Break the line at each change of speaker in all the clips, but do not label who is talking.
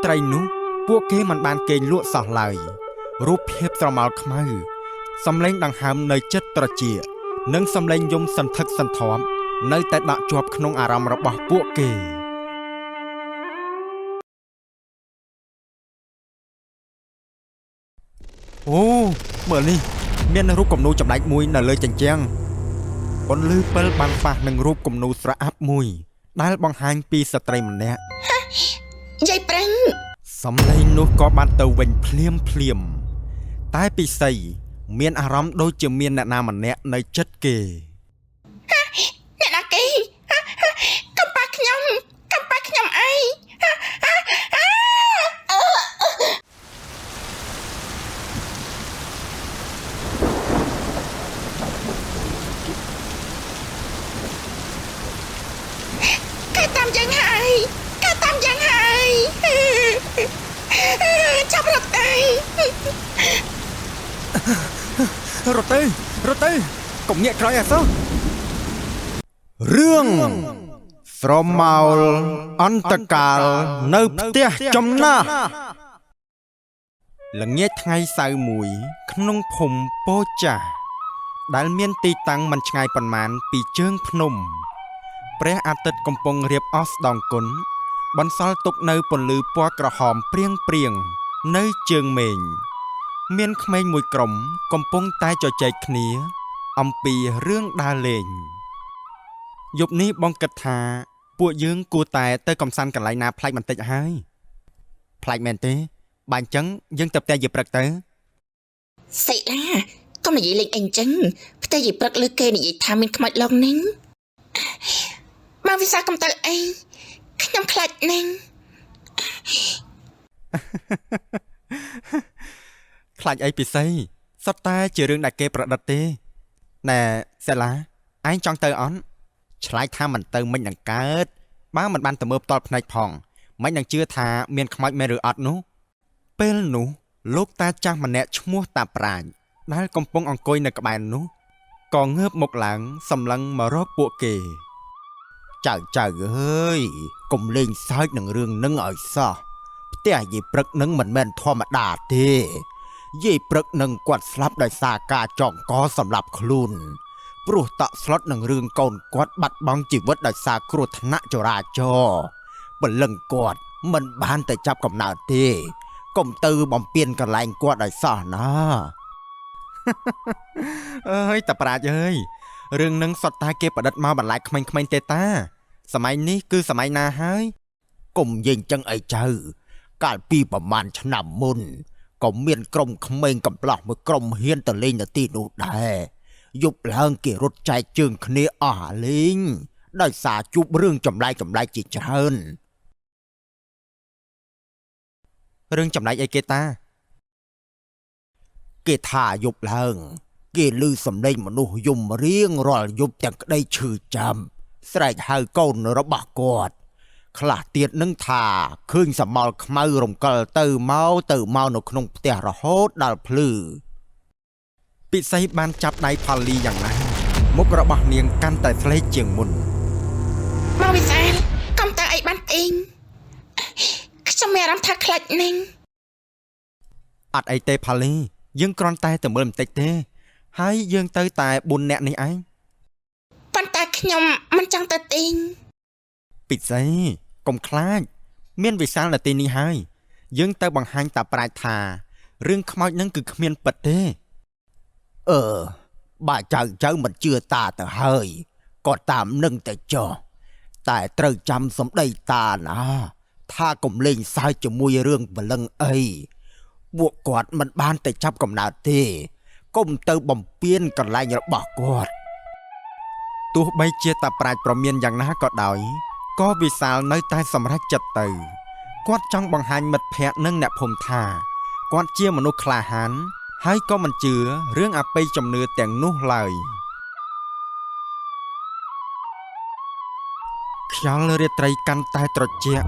ត្រីនោះពួកគេមិនបានគេងលក់សោះឡើយរូបភាពស្រមោលខ្មៅសំឡេងដង្ហើមនៅចិត្តត្រចៀកនិងសំឡេងយំសន្ធឹកសន្ធាប់នៅតែដក់ជាប់ក្នុងអារម្មណ៍របស់ពួកគេអូមើលនេះមានរូបគំនូរចម្លែកមួយនៅលើជញ្ជាំងពន្លឺពិលបានប៉ះនឹងរូបគំនូរស្រអាប់មួយដែលបង្ហាញពីស្ត្រីម្នាក់
យាយប្រឹង
សំឡេងនោះក៏បានទៅវិញភ្លាមភ្លាមតែពិសីមានអារម្មណ៍ដូចជាមានអ្នកណាម្នាក់នៅចិត្តគេ
អ្នកណាគេកំប៉ះខ្ញុំកំប៉ះខ្ញុំអីគេតាមយើងហើយគេតាមយើងហើយចាប់រត់ទៅ
រត់ទៅរត់ទៅកុំងាកក្រោយអីសោះរឿងស្រមោលអន្តកាលនៅផ្ទះចំណាស់ល្ងាចថ្ងៃសៅរ៍មួយ ក្នុងភូមិពោធិចាស់ដែលមានទីតាំងមិនឆ្ងាយប៉ុន្មានពីជើងភ្នំព្រះអាទិត្យកំពុងរៀបអស់ស្ដងគុណបន្សល់ទុកនៅពន្លឺពណ៌ក្រហមព្រៀងព្រៀងនៅជើងមេឃមានក្មេងមួយក្រុមកំពុងតែជជែកគ្នា អំពីរឿងដើរលេងយប់នេះបងគិតថា ពួកយើងគួរតែទៅកំសាន្តកន្លែងណាប្លែកបន្តិចហើយប្លែកមែនទេបើអញ្ចឹងយើងទៅផ្ទះយាយព្រឹកទៅ
សិលាកុំនិយាយលេងអីអញ្ចឹងផ្ទះយាយព្រឹកលើគេនិយាយថាមានខ្មោចឡងនឹងបងវិសាលកុំទៅអីខ្ញុំខ្លាចនឹង
ខ្លាចអីពិសីសុទ្ធតែជារឿងដែលគេប្រឌិតទេណែសេឡាឯងចង់ទៅអត់ឆ្លើយថាមិនទៅមិននឹងកើតបើមិនបានទៅមើលផ្ទាល់ភ្នែកផងមិននឹងជឿថាមានខ្មោចមែនឬអត់នោះពេលនោះលោកតាចាស់ម្នាក់ឈ្មោះតាប្រាជ្ញដែលកំពុងអង្គុយនៅក្បែរនោះក៏ងើបមកឡើងសម្លឹងមករកពួកគេចៅចៅអើយកុំលេងសើចនឹងរឿងនឹងឲ្យសោះផ្ទះយាយព្រឹកនឹងមិនមែនធម្មតាទេយាយព្រឹកនឹងគាត់ស្លាប់ដោយសារការចងកសម្លាប់ខ្លួនព្រោះតក់ស្លុតនឹងរឿងកូនគាត់បាត់បង់ជីវិតដោយសារគ្រោះថ្នាក់ចរាចរណ៍ព្រលឹងគាត់មិនបានទៅចាប់កំណើតទេកុំទៅបំពេញកន្លែងគាត់ឲ្យសោះណា អើយតាប្រាជ្ញអើយរឿងនឹងសុទ្ធតែគេប្រឌិតមកបន្លាចក្មេងៗទេតាសម័យនេះគឺសម័យណាហើយកុំនិយាយចឹងអីចៅកាលពីប្រហែលឆ្នាំមុនក៏មានក្រុមក្មេងកំប្លោះមួយក្រុមហ៊ានទៅលេងនៅទីនោះដែរយប់ឡើងគេរត់ចែកជើងគ្នាអស់អាលេងដោយសារជួបរឿងចម្លែកចម្លែកជាច្រើនរឿងចម្លែកអីគេតាគេថាយប់ឡើងគេឮសំឡេងមនុស្សយំរៀងរាល់យប់ទាំងក្តីឈឺចាំស្រែកហៅកូនរបស់គាត់ខ្លះទៀតនឹងថាឃើញសមោលខ្មៅរំកិលទៅមកទៅមកនៅក្នុងផ្ទះរហូតដល់ភ្លឺពិសីបានចាប់ដៃផាលីយ៉ាងណាមុខរបស់នាងកាន់តែស្លេកជាងមុន
បងវិសាលកុំទៅអីបានអីខ្ញុំមានអារម្មណ៍ថាខ្លាចនឹង
អត់អីទេផាលីយើងគ្រាន់តែទៅមើលបន្តិចទេហើយយើងទៅតែ4នាក់នេះឯង
ប៉ុន្តែខ្ញុំមិនចង់ទៅទេ
ពិសីកុំខ្លាចមានវិសាលនៅទីនេះហើយយើងទៅបង្ហាញតាប្រាជ្ញថារឿងខ្មោចនឹងគឺគ្មានពិតទេអឺបើចៅចៅមិនជឿតាទៅហើយក៏តាមនឹងទៅចុះតែត្រូវចាំសម្ដីតាណាថាកុំលេងសើចជាមួយរឿងបលឹងអីពួកគាត់មិនបានទៅចាប់កំណើតទេកុំទៅបំពេញកន្លែងរបស់គាត់ទោះបីជាតាប្រាជ្ញប្រមានយ៉ាងណាក៏ដោយក៏វិសាលនៅតែសម្រេចចិត្តទៅគាត់ចង់បង្ហាញមិត្តភ័ក្តិនិងអ្នកភូមិថាគាត់ជាមនុស្សក្លាហានហើយក៏មិនជឿរឿងអបិយជំនឿទាំងនោះឡើយខ្យល់រាត្រីកាន់តែត្រជាក់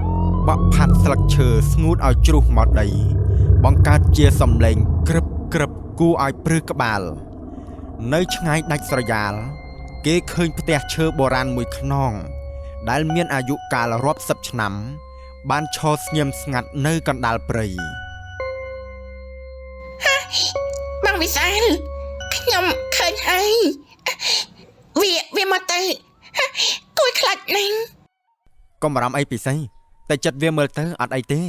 បក់ផាត់ស្លឹកឈើស្ងួតឲ្យជ្រុះមកដីបង្កើតជាសំឡេងក្រឹបក្រឹបគួរឲ្យព្រឺក្បាលនៅឆ្ងាយដាច់ស្រយាលគេឃើញផ្ទះឈើបុរាណមួយខ្នងដែលមានអាយុកាលរាប់សិបឆ្នាំ បានឈរស្ងៀមស្ងាត់នៅកណ្ដាលព្រៃ
បងវិសាលខ្ញុំឃើញហើយវាមកទៅគួយខ្លាចណាស់
កុំបារម្ភអីពិសីតែចិត្តវាមើលទៅអត់អីទេ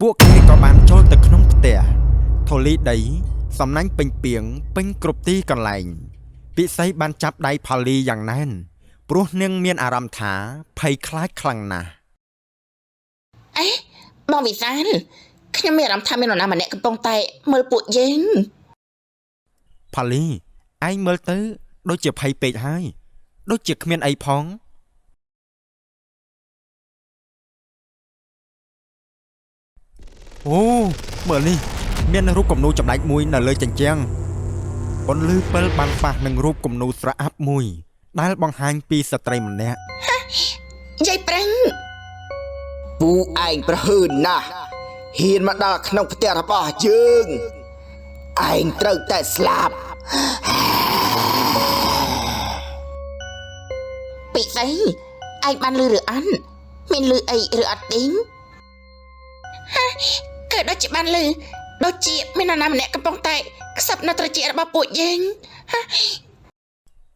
ពួកគេក៏បានចូលទៅក្នុងផ្ទះធូលីដី សំណាញ់ពេញពីងពេញគ្រប់ទីកន្លែងពិសីបានចាប់ដៃផាលីយ៉ាងណែនព្រោះនាងមានអារម្មណ៍ថាភ័យខ្លាចខ្លាំងណាស់
អេបងវិសាលខ្ញុំមានអារម្មណ៍ថាមាននរណាម្នាក់កំពុងតែមើលពួកយើង
ផាលីឯងមើលទៅ ដូចជាភ័យពេកហើយ ដូចជាគ្មានអីផងអូមើលនេះ មានរូបគំនូរចម្លែកមួយនៅលើជញ្ជាំងពន្លឺពិលបានប៉ះនឹងរូបគំនូរស្រអាប់មួយ ដែលបង្ហាញពីស្ត្រីម្នាក់
យាយប្រឹង
ពូឯងប្រហើនណាស់ហ៊ានមកដល់ក្នុងផ្ទះរបស់យើងឯងត្រូវតែស្លាប់
ពិសីឯងបានលឺឬអត់មានលឺអីឬអត់ទេហាគឺដូចជាបានលឺដូចជាមាននរណាម្នាក់កំពុងតែខ្សឹបនៅត្រចៀករបស់ពួកយើងហា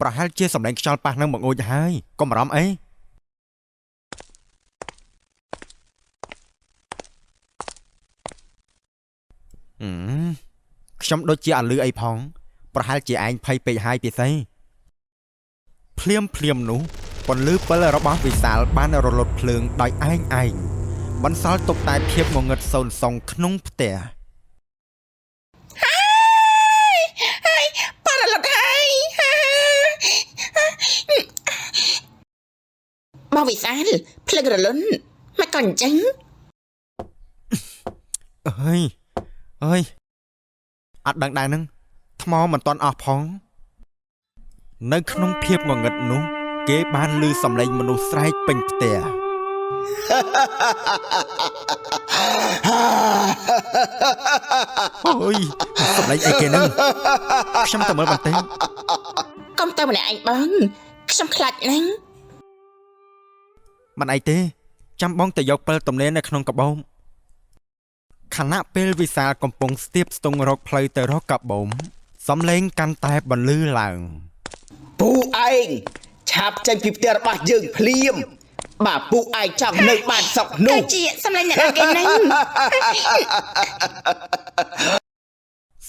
ប្រហែលជាសម្លេងខ្យល់ប៉ះនឹងបង្អួចហើយកុំបារម្ភអីអឺខ្ញុំដូចជាអត់លឺអីផង ប្រហែលជាឯងភ័យពេកហើយពិសីភ្លាមភ្លាមនោះពន្លឺពិលរបស់វិសាលបានរលត់ភ្លើងដោយឯងឯងបន្សល់ទុកតែភាពងងឹតសូន្យសងក្នុងផ្ទះ
ហើយបរលត់ហើយហាបងវិសាលភ្លើងរលុនមកក៏អញ្ចឹង
អើយអើយអត់ដឹងដែរនឹងថ្មមិនទាន់អស់ផង នៅក្នុងភាពងងឹតនោះ គេបានឮសំឡេងមនុស្សស្រែកពេញផ្ទះ អូយសំឡេងអីគេហ្នឹងខ្ញុំទៅមើលបន្តិច
កុំទៅម្នាក់ឯងបងខ្ញុំខ្លាចណាស់
មិនអីទេ ចាំបងទៅយកពិលទំនេរនៅក្នុងកាបូបខណៈពេលវិសាលកំពុងស្ទាបស្ទង់រកផ្លូវទៅរកកាបូបសំឡេងកាន់តែបន្លឺឡើង
ពូឯងឆាប់ចេញពីផ្ទះរបស់យើងភ្លាម បាទពូឯងចង់នៅបានសុខនោះ
គឺជាសំឡេងអ្នកណាគេហ្នឹង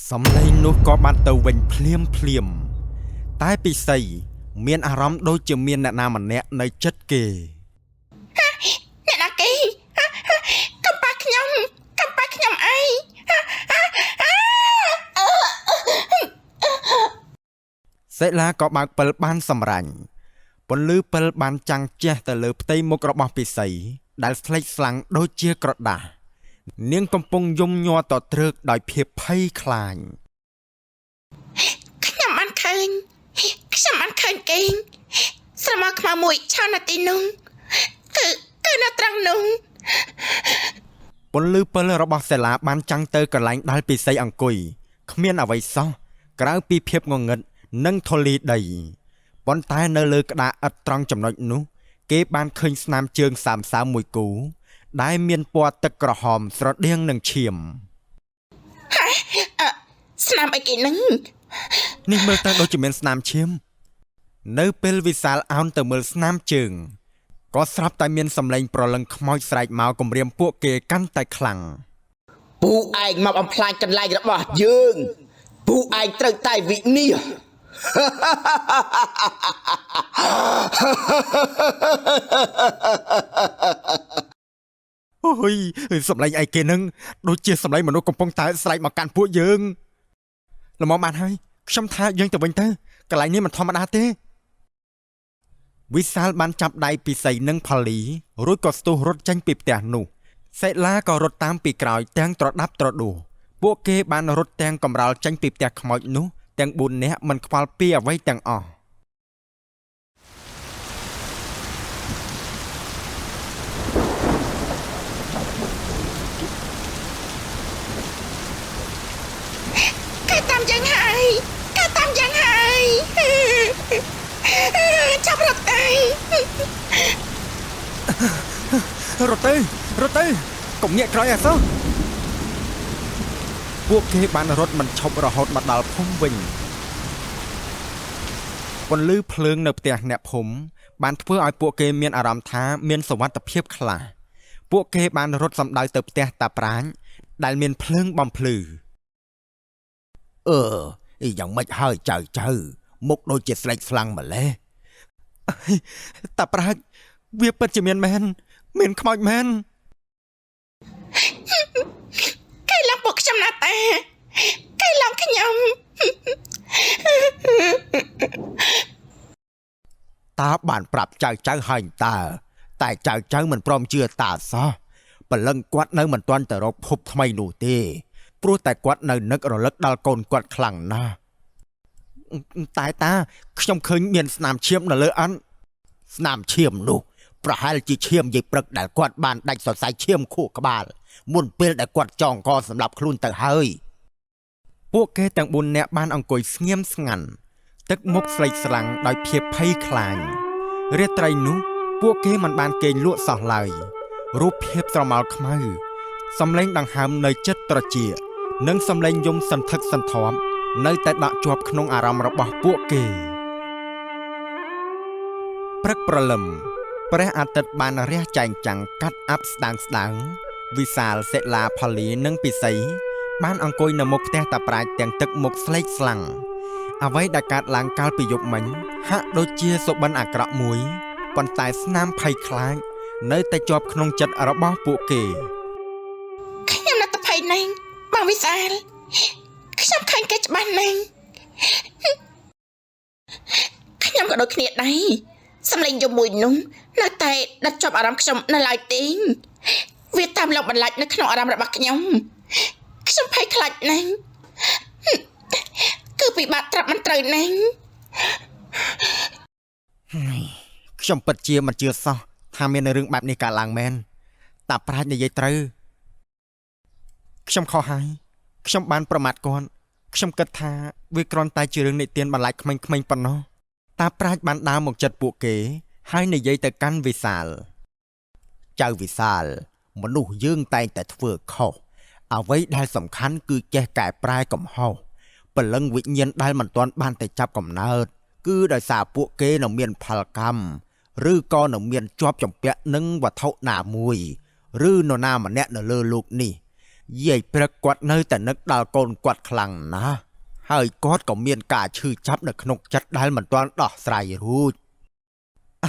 សំឡេងនោះក៏បានទៅវិញភ្លាមភ្លាម តែពិសីមានអារម្មណ៍ដូចជាមានអ្នកណាម្នាក់នៅចិត្តគេ
អ្នកណាគេកំប៉ះខ្ញុំកំប៉ះខ្ញុំអី
សិលាក៏បើកពិលបានសម្រាញ់ពន្លឺពិលបានចាំងជះទៅលើផ្ទៃមុខរបស់ពិសីដែលស្លេកស្លាំងដូចជាក្រដាសនាងកំពុងយំញ័រតទ្រើកដោយភាពភ័យខ្លាច
ខ្ញុំបានឃើញខ្ញុំបានឃើញគេស្រមោលខ្មៅមួយឆោនៅទីនោះគឺគឺនៅត្រង់នោះ
ពន្លឺពិលរបស់សិលាបានចាំងទៅកន្លែងដែលពិសីអង្គុយគ្មានអ្វីសោះក្រៅពីភាពងងឹតនិងធូលីដីប៉ុន្តែនៅលើក្តារឥដ្ឋត្រង់ចំណុចនោះ គេបានឃើញស្នាមជើងសាមសើមមួយគូ ដែលមានពណ៌ទឹកក្រហមស្រដៀងនឹងឈាម
អឺស្នាមអីគេហ្នឹង
នេះមើលទៅដូចជាមានស្នាមឈាម នៅពេលវិសាលអោនទៅមើលស្នាមជើងក៏ស្រាប់តែមានសម្លេងប្រលឹងខ្មោចស្រែកមកគំរាមពួកគេកាន់តែខ្លាំង
ពូឯងមកបំផ្លាញកន្លែងរបស់យើងពូឯងត្រូវតែវិនិច្ឆ័យ
អូយសម្លេងអីគេនឹងដូចជាសម្លេងមនុស្សកំពុងតែស្រែកមកកាន់ពួកយើងល្មមបានហើយខ្ញុំថាយើងទៅវិញទៅកន្លែងនេះមិនធម្មតាទេវិសាលបានចាប់ដៃពិសីនិងផាលីរួចក៏ស្ទុះរត់ចេញពីផ្ទះនោះសេឡាក៏រត់តាមពីក្រោយទាំងត្រដាប់ត្រដួសពួកគេបានរត់ទាំងកំរោលចេញពីផ្ទះខ្មោចនោះទាំង4នាក់មិនខ្វល់ពីអ្វីទាំងអស់
ចាប់រត់ទៅ
រត់ទៅរត់ទៅកុំងាកក្រោយអីសោះពួកគេបានរត់មិនឈប់រហូតមកដល់ភូមិវិញពន្លឺភ្លើងនៅផ្ទះអ្នកភូមិបានធ្វើឲ្យពួកគេមានអារម្មណ៍ថាមានសុវត្ថិភាពខ្លះពួកគេបានរត់សម្ដៅទៅផ្ទះតាប្រាញដែលមានភ្លើងបំភ្លឺ
អឺអីយ៉ាងម៉េចហើយចៅចៅមុខដូចជាស្លេកស្លាំងម្លេះ
តាប្រាជ្ញវាពិតជាមានមែនមានខ្មោចមែន
គេឡើងពួកខ្ញុំណាស់តាគេឡើងខ្ញុំ
តាបានប្រាប់ចៅចៅហើយតើតែចៅចៅមិនព្រមជឿតាសោះព្រលឹងគាត់នៅមិនទាន់ទៅរកភពថ្មីនោះទេព្រោះតែគាត់នៅនឹករលឹកដល់កូនគាត់ខ្លាំងណាស់
តែតាខ្ញុំឃើញមានស្នាមឈាមនៅលើអិន
ស្នាមឈាមនោះប្រហែលជាឈាមយាយព្រឹកដែលគាត់បានដាច់សរសៃឈាមខួរក្បាលមុនពេលដែលគាត់ចងកសម្រាប់ខ្លួនទៅហើយ
ពួកគេទាំង4នាក់បានអង្គុយស្ងៀមស្ងាត់ទឹកមុខស្លេកស្លាំងដោយភាពភ័យខ្លាចរាត្រីនោះពួកគេមិនបានគេងលក់សោះឡើយរូបភាពស្រមោលខ្មៅសំឡេងដង្ហើមនៅចិត្តត្រចៀកនិងសំឡេងយំសន្ធឹកសន្ធាប់នៅតែដក់ជាប់ក្នុងអារម្មណ៍របស់ពួកគេព្រឹកព្រលឹមព្រះអាទិត្យបានរះចែងចាំងកាត់អាប់ស្ដាងស្ដាងវិសាលសិលាផលីនិងពិសីបានអង្គុយនៅមុខផ្ទះតាប្រាជ្ញទាំងទឹកមុខស្លេកស្លាំងអ្វីដែលកើតឡើងកាលពីយប់មិញហាក់ដូចជាសុបិនអាក្រក់មួយប៉ុន្តែស្នាមភ័យខ្លាចនៅតែជាប់ក្នុងចិត្តរបស់ពួកគេ
ខ្ញុំនៅតែភ័យណាស់បងវិសាលខ្ញុំឃើញគេច្បាស់ណាស់ខ្ញុំក៏ដូចគ្នាដែរសំឡេងយំមួយនោះនៅតែដិតជាប់អារម្មណ៍ខ្ញុំនៅឡើយទេវាតាមលងបន្លាចនៅក្នុងអារម្មណ៍របស់ខ្ញុំខ្ញុំភ័យខ្លាចណាស់គឺពិបាកត្រាប់មិនត្រូវណាស់
ខ្ញុំពិតជាមិនជឿសោះថាមានរឿងបែបនេះកើតឡើងមែនតាប្រាជ្ញនិយាយត្រូវខ្ញុំខុសហើយខ្ញុំបានប្រមាថគាត់ខ្ញុំគិតថាវាគ្រាន់តែជារឿងនិទានបន្លាចក្មេងៗប៉ុណ្ណោះតាប្រាជ្ញបានដើរមកចិត្តពួកគេហើយនិយាយទៅកាន់វិសាល
ចៅវិសាលមនុស្សយើងតែងតែធ្វើខុសអ្វីដែលសំខាន់គឺចេះកែប្រែកំហុសព្រលឹងវិញ្ញាណដែលមិនទាន់បានទៅចាប់កំណើតគឺដោយសារពួកគេនៅមានផលកម្មឬក៏នៅមានជាប់ជំពាក់នឹងវត្ថុណាមួយឬនរណាម្នាក់នៅលើលោកនេះយាយព្រឹកគាត់នៅតែនឹកដល់កូនគាត់ខ្លាំងណាស់ហើយគាត់ក៏មានការឈឺចាប់នៅក្នុងចិត្តដែលមិនទាន់ដោះស្រាយរួច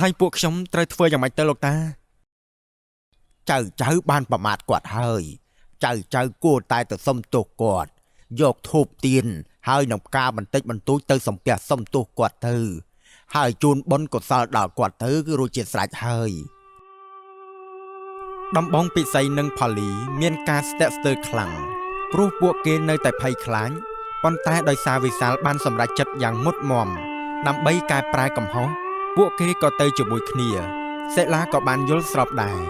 ហើយពួកខ្ញុំត្រូវធ្វើយ៉ាងម៉េចទៅលោកតា
ចៅចៅបានប្រមាថគាត់ហើយចៅចៅគួរតែទៅសុំទោសគាត់យកធូបទៀនហើយនឹងផ្កាបន្តិចបន្តួចទៅសំពះសុំទោសគាត់ទៅហើយជូនបុណ្យកុសលដល់គាត់ទៅគឺរួចជាស្រេចហើយ
ដំបងពិសីនិងផលីមានការស្ទាក់ស្ទើរខ្លាំងព្រោះពួកគេនៅតែភ័យខ្លាចប៉ុន្តែដោយសារវិសាលបានសម្រេចចិត្តយ៉ាងមុតមមដើម្បីកែប្រែកំហុសពួកគេក៏ទៅជាមួយគ្នាសិលាក៏បានយល់ស្របដែរ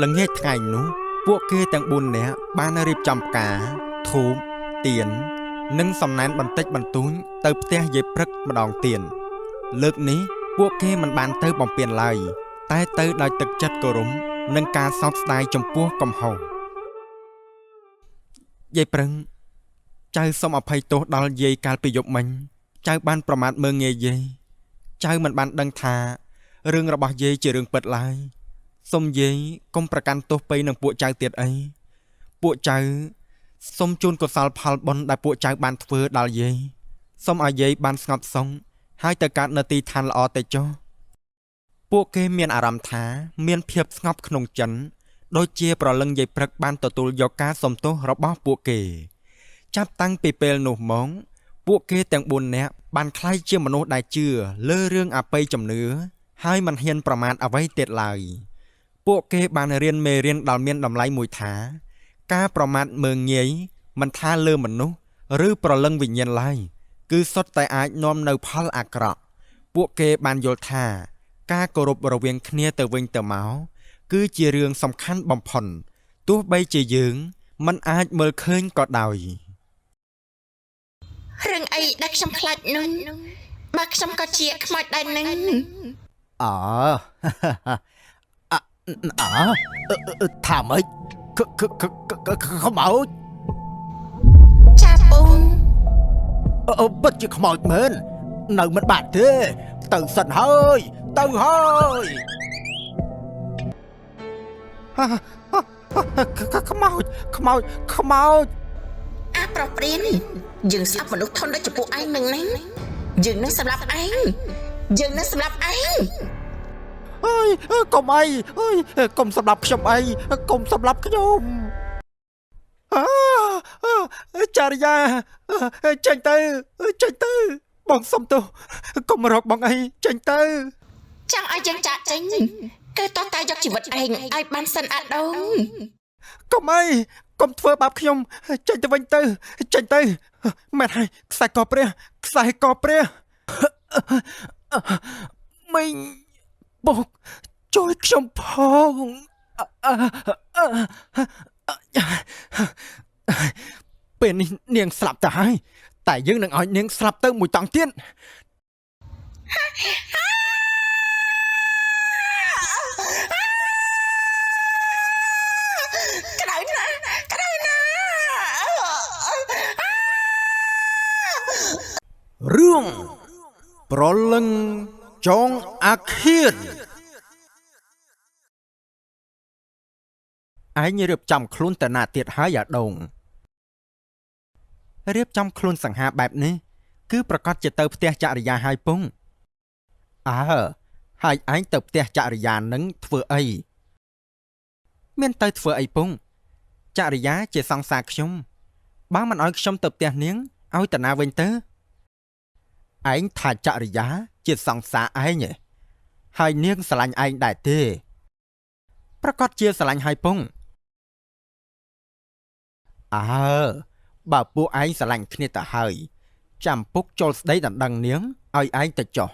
ល្ងាចថ្ងៃនោះពួកគេទាំង4នាក់បានរៀបចំផ្កាធូបទៀននិងសំណែនបន្តិចបន្តួចទៅផ្ទះយាយព្រឹកម្ដងទៀតលើកនេះពួកគេមិនបានទៅបំពេញឡើយតែទៅដោយទឹកចិត្តគោរពនិងការសោកស្ដាយចំពោះកំហុសយាយប្រឹងចៅសូមអភ័យទោសដល់យាយកាលពីយប់មិញចៅបានប្រមាថមើលងាយយាយចៅមិនបានដឹងថារឿងរបស់យាយជារឿងពិតឡើយសូមយាយកុំប្រកាន់ទោសពៃនឹងពួកចៅទៀតអីពួកចៅសូមជូនកុសលផលបុណ្យដែលពួកចៅបានធ្វើដល់យាយសូមឲ្យយាយបានស្ងប់សុខហើយទៅកើតនៅទីឋានល្អទៅចុះពួកគេមានអារម្មណ៍ថាមានភាពស្ងប់ក្នុងចិត្តដូចជាប្រលឹងយាយព្រឹកបានទទួលយកការសុំទោសរបស់ពួកគេចាប់តាំងពីពេលនោះមកពួកគេទាំង4នាក់បានក្លាយជាមនុស្សដែលជឿលើរឿងអបិយជំនឿហើយមិនហ៊ានប្រមាថអ្វីទៀតឡើយពួកគេបានរៀនមេរៀនដ៏មានតម្លៃមួយថាការប្រមាថមើលងាយមិនថាលើមនុស្សឬប្រលឹងវិញ្ញាណឡើយគឺសុទ្ធតែអាចនាំនូវផលអាក្រក់ពួកគេបានយល់ថាការគោរពរវាងគ្នាទៅវិញទៅមកគឺជារឿងសំខាន់បំផុតទោះបីជាយើងមិនអាចមើលឃើញក៏ដោយ
រឿងអីដែលខ្ញុំខ្លាចនោះ បើខ្ញុំក៏ជាខ្មោចដែរនឹង
អើ អអើថាម៉េចខខខខ្មោច
ចាពូ
អឺពិតជាខ្មោចមែននៅមិនបានទេ ទៅសិនហើយទៅហើយ
ខ្មោចខ្មោចខ្មោច
អាប្រុសព្រានយើងស្អប់មនុស្សធន់ដូចជាពួកឯងនឹងណាយើងនឹងសម្លាប់ឯងយើងនឹងសម្លាប់ឯង
អើយកុំអីអើយកុំសម្លាប់ខ្ញុំអីកុំសម្លាប់ខ្ញុំអើចារិយាចេញទៅចេញទៅ បងសុំទោសកុំរកបងអីចេញទៅ
ចង់ឲ្យយើងចាក់ចេញគឺតោះតែយកជីវិតឯងឲ្យបានសិនអាដូង
កុំអីកុំធ្វើបាបខ្ញុំចេញទៅវិញទៅចេញទៅមែនហើយខ្សែកព្រះខ្សែកព្រះមីងបុកជួយខ្ញុំផងពេលនេះនាងស្លាប់ទៅហើយតែយើងនឹងឲ្យនាងស្លាប់ទៅមួយតង់ទៀត
ក្តៅណាស់ក្តៅណាស់
រឿងប្រលឹងចងអាឃាត
ឯងរៀបចំខ្លួនទៅណាទៀតហើយអាដូងរៀបចំខ្លួនសង្ហាបែបនេះគឺប្រកាសជាទៅផ្ទះចរិយាហើយពងអើហើយឯងទៅផ្ទះចរិយានឹងធ្វើអីមានទៅធ្វើអីពងចរិយាជាសង្សារខ្ញុំបើមិនឲ្យខ្ញុំទៅផ្ទះនាងឲ្យតាណាវិញទៅ
ឯងថាចរិយាជាសង្សារឯងហ៎ហើយនាងស្រឡាញ់ឯងដែរទេ
ប្រកាសជាស្រឡាញ់ហើយពង
អើបើពួកឯងស្រឡាញ់គ្នាទៅហើយចាំពុកចូលស្ដីដណ្ដឹងនាងឲ្យឯងទៅចុះ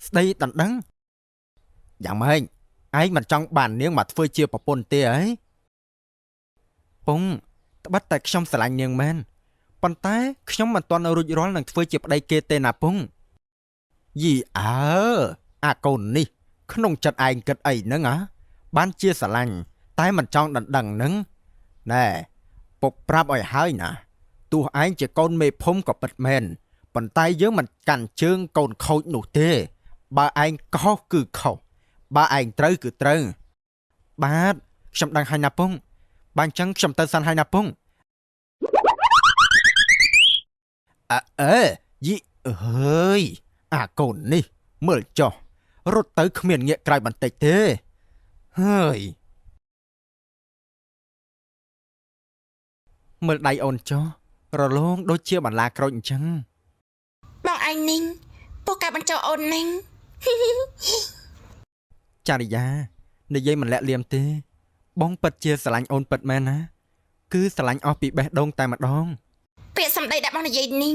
ស្ដីដណ្ដឹង
យ៉ាងម៉េចឯងមិនចង់បាននាងមកធ្វើជាប្រពន្ធទេអី
ពងត្បិតតែខ្ញុំស្រឡាញ់នាងមែនប៉ុន្តែខ្ញុំមិនទាន់រួចរាល់នឹងធ្វើជាប្តីគេទេណាពង
យីអើអាកូននេះ ក្នុងចិត្តឯងគិតអីហ្នឹងហ៎បានជាស្រឡាញ់តែមិនចង់ដណ្ដឹងហ្នឹងណែពុកប្រាប់ឲ្យហើយណាទោះឯងជាកូនមេភូមិក៏ពិតមែនប៉ុន្តែយើងមិនកាន់ជើងកូនខូចនោះទេ បើឯងខុសគឺខុសបើឯងត្រូវគឺត្រូវ
បាទខ្ញុំដឹងហើយណាពងបើអញ្ចឹងខ្ញុំទៅសិនហើយណាពង
អើអេយីអើយអាកូននេះ មើលចុះរត់ទៅគ្មានងាកក្រោយបន្តិចទេហើយ
មើលដៃអូនចុះរលោងដូចជាបន្លាក្រូចអញ្ចឹង
បងឯងនេះពួកការបញ្ចុះអូននឹង
ចារិយានិយាយមិនលាក់លៀមទេ បងពិតជាស្រឡាញ់អូនពិតមែនណាគឺស្រឡាញ់អស់ពីបេះដូងតែម្ដង
ពាក្យសម្ដីដែលបងនិយាយនេះ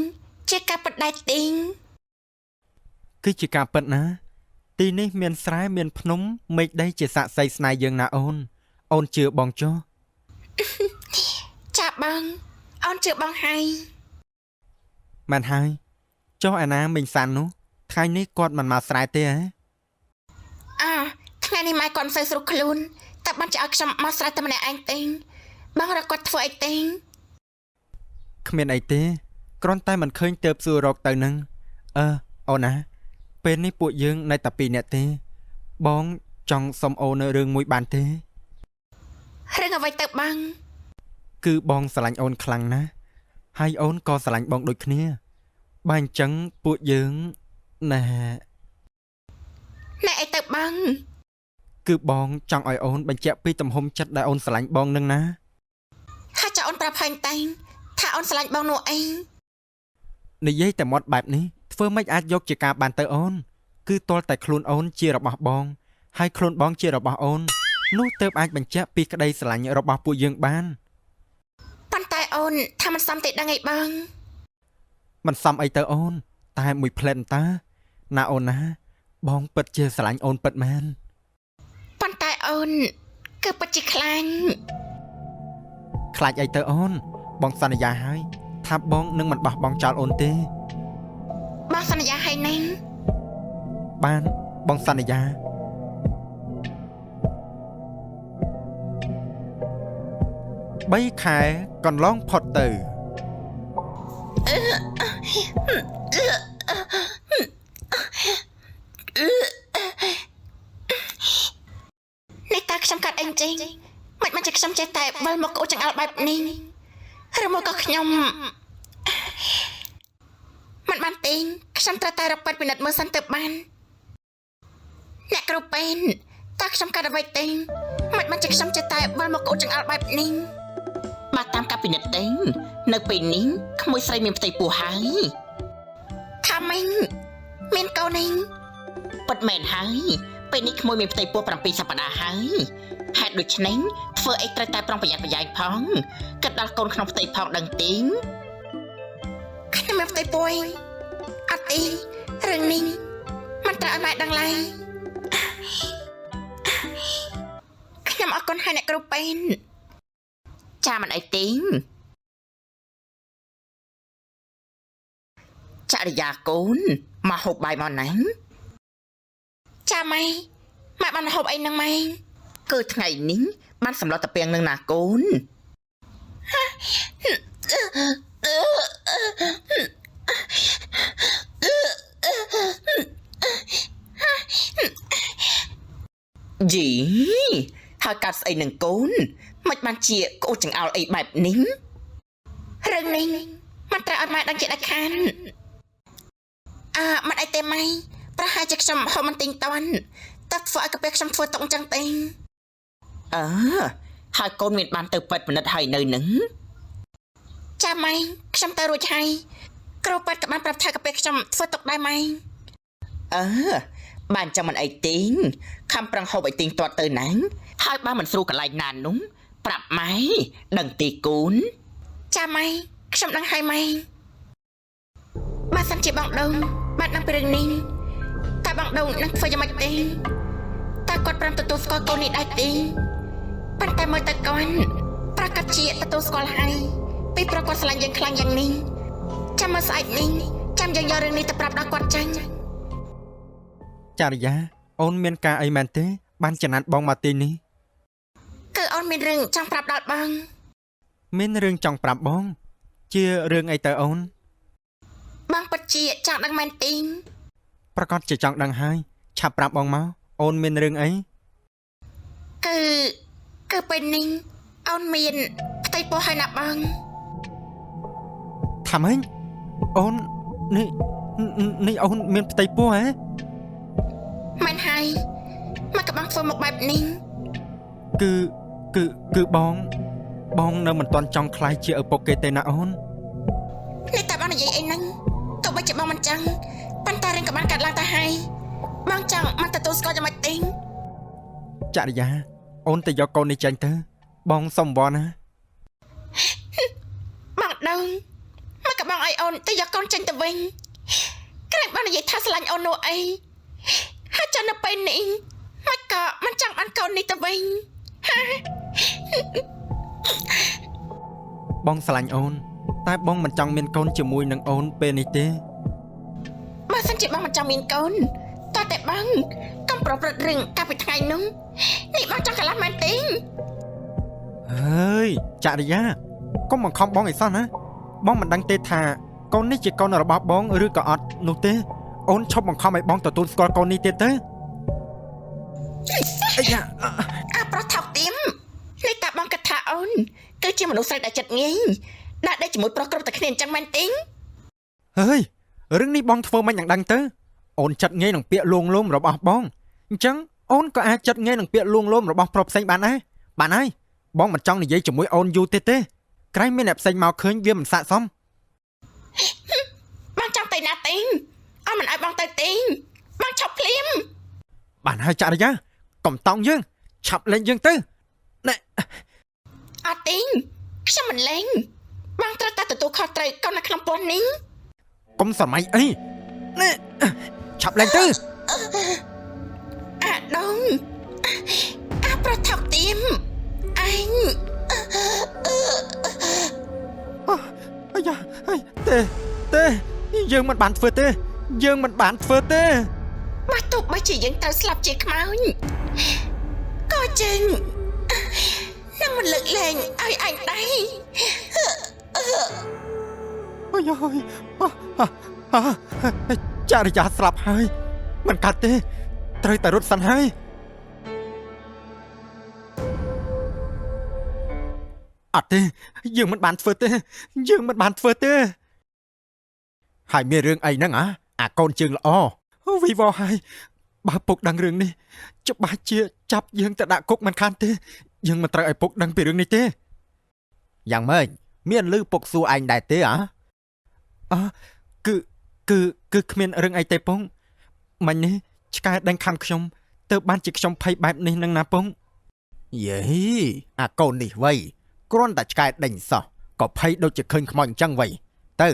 ជាការពិតដែរទីង
គឺជាការពិតណា ទីនេះមានស្រែមានភ្នំមេឃដីជាសាក្សីស្នេហ៍យើងណាអូន អូនជឿបងចុះ
ចាបងអូនជឿបងហើយ
មែនហើយចុះអាណាមីងសាននោះថ្ងៃនេះគាត់មិនមកស្រែទេហ៎
អើថ្ងៃនេះម៉ែគាត់មិនសូវស្រួលខ្លួនតែបានជាឲ្យខ្ញុំមកស្រែតែម្នាក់ឯងទេបងរកគាត់ធ្វើអីទេ
គ្មានអីទេគ្រាន់តែមិនឃើញទៅសួររកទៅនឹងអឺអូនណាពេលនេះពួកយើងនៅតែពីរនាក់ទេ បងចង់សុំអូននៅរឿងមួយបានទេ
រឿងអ្វីទៅបង
គឺបងស្រឡាញ់អូនខ្លាំងណាស់ហើយអូនក៏ស្រឡាញ់បងដូចគ្នាបើអញ្ចឹងពួកយើងណែ
ណែអីទៅបង
គឺបងចង់ឲ្យអូនបញ្ជាក់ពីទំហំចិត្តដែលអូនស្រឡាញ់បងនឹងណា
ថាចៅអូនប្រាប់ផែងតែងថាអូនស្រឡាញ់បងនោះអី
និយាយតែមាត់បែបនេះធ្វើម៉េចអាចយកជាការបានទៅអូន គឺទាល់តែខ្លួនអូនជារបស់បង ហើយខ្លួនបងជារបស់អូននោះទើបអាចបញ្ជាក់ពីក្តីស្រឡាញ់របស់ពួកយើងបាន
ប៉ុន្តែអូនថាមិនសមទេដឹងអីបង
មិនសមអីទៅអូន តែមួយផ្លែនតាណាអូនណា បងពិតជាស្រឡាញ់អូនពិតមែន
ប៉ុន្តែអូនគឺពិតជាខ្លាញ់
ខ្លាចអីទៅអូន បងសន្យាហើយថាបងនឹងមិនបោះបង់ចោលអូនទេ
បងសន្យា
បានបងសន្យា3ខែកន្លងផុតទៅ
នេះតើខ្ញុំកាត់អីចេញមិនបានជាខ្ញុំចេះតែវិលមកក្អួតចង្អល់បែបនេះឬមកក៏ខ្ញុំមិនបានទេខ្ញុំត្រូវតែរកពេទ្យពិនិត្យមើលសិនទៅបានអ្នកគ្រូពេទ្យតើខ្ញុំកាត់អ្វីទេមិនបានជាខ្ញុំចេះតែវិលមកក្អួតចង្អល់បែបនេះ
បាទតាមការពិនិត្យទេនៅពេលនេះក្មួយស្រីមានផ្ទៃពោះហើយ
ថាម៉េចមានកូននេះ
ពិតមែនហើយពេលនេះក្មួយមានផ្ទៃពោះ7សប្តាហ៍ហើយហេតុដូច្នេះធ្វើអីត្រូវតែប្រុងប្រយ័ត្នប្រយែងផងគិតដល់កូនក្នុងផ្ទៃផងដឹងទី
ខ្ញុំមានផ្ទៃពោះឯងអត់ទេរឿងនេះមិនត្រូវឲ្យម៉ែដឹងឡើយខ្ញុំអរគុណហើយអ្នកគ្រូពេទ្យ
ចាមិនអីទេចរិយាកូនមកហូបបាយមកណា
ចាម៉ែម៉ែបានហូបអីនឹងម៉ែ
គឺថ្ងៃនេះបានសម្លុតតាពាំងនឹងណាកូនយីហើយកាត់ស្អីនឹងកូនមិនបានជាក្អួតចង្អោរអីបែបនេះ
រឿងនេះមិនត្រូវឲ្យម៉ែដឹងជាដាច់ខានអើមិនអីទេម៉ែប្រហែលជាខ្ញុំហូបមិនទិញតន់តែធ្វើឲ្យកកាពះខ្ញុំធ្វើតុកអញ្ចឹងទេ
អើហើយកូនមានបានទៅពេទ្យពិនិត្យហើយនៅនឹង
ចាម៉ែខ្ញុំទៅរួចហើយគ្រូពេទ្យក៏បានប្រាប់ថាកាពះខ្ញុំធ្វើតុកដែរម៉ែ
អើបានចឹងមិនអីទេខំប្រឹងហូបឲ្យទៀងទាត់ទៅណាហើយបើមិនស្រួលកន្លែងណានោះប្រាប់ម៉ែដឹងទីកូន
ចាម៉ែខ្ញុំដឹងហើយម៉ែបើសិនជាបងដូងបានដឹងពីរឿងនេះតើបងដូងនឹងធ្វើយ៉ាងម៉េចទេតើគាត់ព្រមទទួលស្គាល់កូននេះដែរទេប៉ុន្តែមើលទៅគាត់ប្រកាសជាទទួលស្គាល់ហើយពីព្រោះគាត់ស្រឡាញ់យើងខ្លាំងយ៉ាងនេះចាំមើលស្អែកនេះចាំយើងយករឿងនេះទៅប្រាប់ដល់គាត់ចាញ់
ចរិយាអូនមានការអីមែនទេ បានចំណាត់បងមកទីនេះ
គឺអូនមានរឿងចង់ប្រាប់ដល់បង
មានរឿងចង់ប្រាប់បង ជារឿងអីទៅអូន
បងពិតជាចង់ដឹងមែនទេ
ប្រកាសជាចង់ដឹងហើយឆាប់ប្រាប់បងមកអូនមានរឿងអី
គឺគឺពេលនេះអូនមានផ្ទៃពោះហើយណាបង
ថាម៉េចអូននេះនេះអូនមានផ្ទៃពោះហ៎
មែនហើយមកក៏បងធ្វើមកបែបនេះ
គឺគឺគឺបង បងនៅមិនទាន់ចង់ខ្លាយជាឪពុកគេទេណាអូន
នេះតើបងនិយាយអីហ្នឹងទោះបីជាបងមិនចង់ប៉ុន្តែរឿងក៏បានកាត់ឡើងទៅហើយបងចង់មកទទួលស្គាល់យ៉ាងម៉េចទេ
ចរិយាអូនទៅយកកូននេះចេញទៅ បងសុំវល់ណា
បងដឹងមកក៏បងឲ្យអូនទៅយកកូនចេញទៅវិញក្រែងបងនិយាយថាស្រឡាញ់អូននោះអីហើយចាំនៅពេលនេះមកក៏មិនចង់បានកូននេះទៅវិញ
បងស្រឡាញ់អូន តែបងមិនចង់មានកូនជាមួយនឹងអូនពេលនេះទេ
បើសិនជាបងមិនចង់មានកូនតើតែបងកុំប្រព្រឹត្តរឿងកាលពីថ្ងៃនោះនេះបងចង់កន្លះមែនទេ
ហើយចរិយាកុំបង្ខំបងឲ្យសោះណាបងមិនដឹងទេថាកូននេះជាកូនរបស់បងឬក៏អត់នោះទេអូនឈប់បង្ខំឲ្យបងទទួលស្គាល់កូននេះទៀតទៅអាយ៉ា
អាប្រុសថោកទាមនេះតាបងគិតថាអូនគឺជាមនុស្សស្រីដែលចិត្តងាយដាក់ដេកជាមួយប្រុសគ្រប់តែគ្នាអញ្ចឹងមែនទេ
ហើយរឿងនេះបងធ្វើមិនយ៉ាងដឹងទៅអូនចិត្តងាយនឹងពាក្យលួងលោមរបស់បងអញ្ចឹងអូនក៏អាចចិត្តងាយនឹងពាក្យលួងលោមរបស់ប្រុសផ្សេងបានដែរបានហើយបងមិនចង់និយាយជាមួយអូនយូរទៀតទេក្រែងមានអ្នកផ្សេងមកឃើញវាមិនស័ក្តិសម
បងចង់ទៅណាទេអូនមិនឲ្យបងទៅទេបងឈប់ភ្លាម
បានហើយចរិយាកុំតោងយើងឆាប់លេងយើងទៅណែ
អត់ទេខ្ញុំមិនលេងបងត្រូវតែទទួលខុសត្រូវកូននៅក្នុងពោះនេះ
កុំសម័យអីណែឆាប់លេងទៅ
អាដងអាប្រុសថោកទាមអញ
អាយ៉ាអើយទេទេយើងមិនបានធ្វើទេ យើងមិនបានធ្វើទេ
បើទោះបីជាយើងត្រូវស្លាប់ជាខ្មោចក៏ចេញនឹងមិនលើកលែងឲ្យឯងដែរ
អូយអូយអាអាចរិយាស្លាប់ហើយមិនកាត់ទេ ត្រូវតែរត់សិនហើយអត់ទេយើងមិនបានធ្វើទេ យើងមិនបានធ្វើទេហើយមានរឿងអីហ្នឹងអាអាកូនជើងល្អវីវហើយបើពុកដឹងរឿងនេះច្បាស់ជាចាប់យើងទៅដាក់គុកមិនខានទេ យើងមិនត្រូវឲ្យពុកដឹងពីរឿងនេះទេ
យ៉ាងម៉េចមានលឺពុកសួរឯងដែរទេអា
អគឺគឺគឺគ្មានរឿងអីទេពងមិញនេះឆ្កែដេញខំខ្ញុំទៅបានជាខ្ញុំភ័យបែបនេះនឹងណាពង
យេអាកូននេះវៃគ្រាន់តែឆ្កែដេញសោះក៏ភ័យដូចជាឃើញខ្មោចអញ្ចឹងវៃទៅ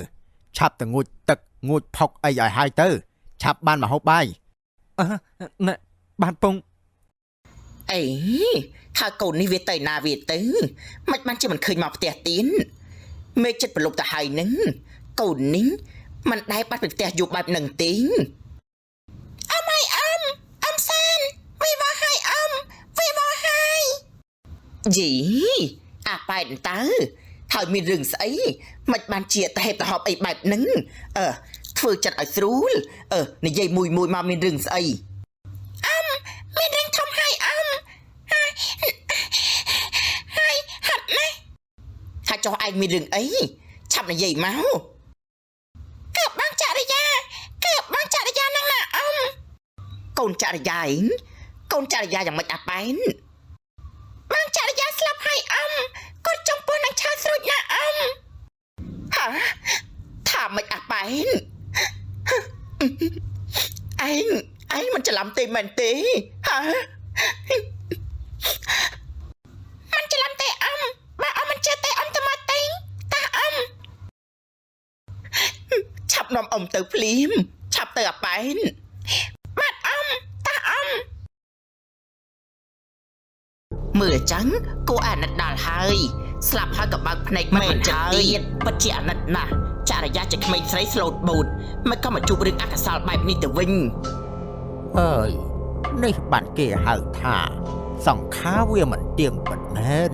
ឆាប់ទៅងូតទឹកងូតផុកអីឲ្យហើយទៅ ឆាប់បានមកហូបបាយ
អឺណែបានពង
អេហើយកូននេះវាទៅណាវាទៅមិនបានជាមិនឃើញមកផ្ទះទៀតមេចិត្តប្រលប់ទៅហើយនឹងកូននេះមិនដែលបាត់ពីផ្ទះយូរបែបនឹងទេ
អមហើយអមអមសានវីវហើយអមវីវហើយ
យីអាប៉ែនតើហើយមានរឿងស្អីមិនបានជាតហេបតហប់អីបែបហ្នឹងអឺធ្វើចិត្តឲ្យស្រួលអឺនិយាយមួយមួយមកមានរឿងស្អី
មានរឿងធំហើយអមហើយហើយហត់ណាស់
ថាចុះឯងមានរឿងអីឆាប់និយាយមក
កើបបងចរិយាកើបបងចរិយានឹងណាអម
កូនចរិយាឯងកូនចរិយាយ៉ាងម៉េចអាប៉ែន
បងចរិយាស្លាប់ហើយអមគាត់ចង់ពោះនឹងឆាស្រួចណាអម
ហាថាម៉េចអាប៉ែនឯងឯងមិនច្រឡំទេមែនទេហា
មិនច្រឡំទេអមបើអមមិនជឿទេអមទៅមកទេតាអម
ឆាប់នាំអ៊ំទៅភ្លាមឆាប់ទៅអាប៉ែន
បាទអមតាអម
មើលអញ្ចឹងគួរអាណិតដល់ហើយស្លាប់ហើយក៏បើកភ្នែកមិនចិត្តទៀតពិតជាអាណិតណាស់ចរិយាជាក្មេងស្រីស្លូតបូតមិនក៏មកជួបរឿងអកុសលបែបនេះទៅវិញ
អើយនេះបានគេហៅថា សង្ខារវាមិនទៀងពិតមែន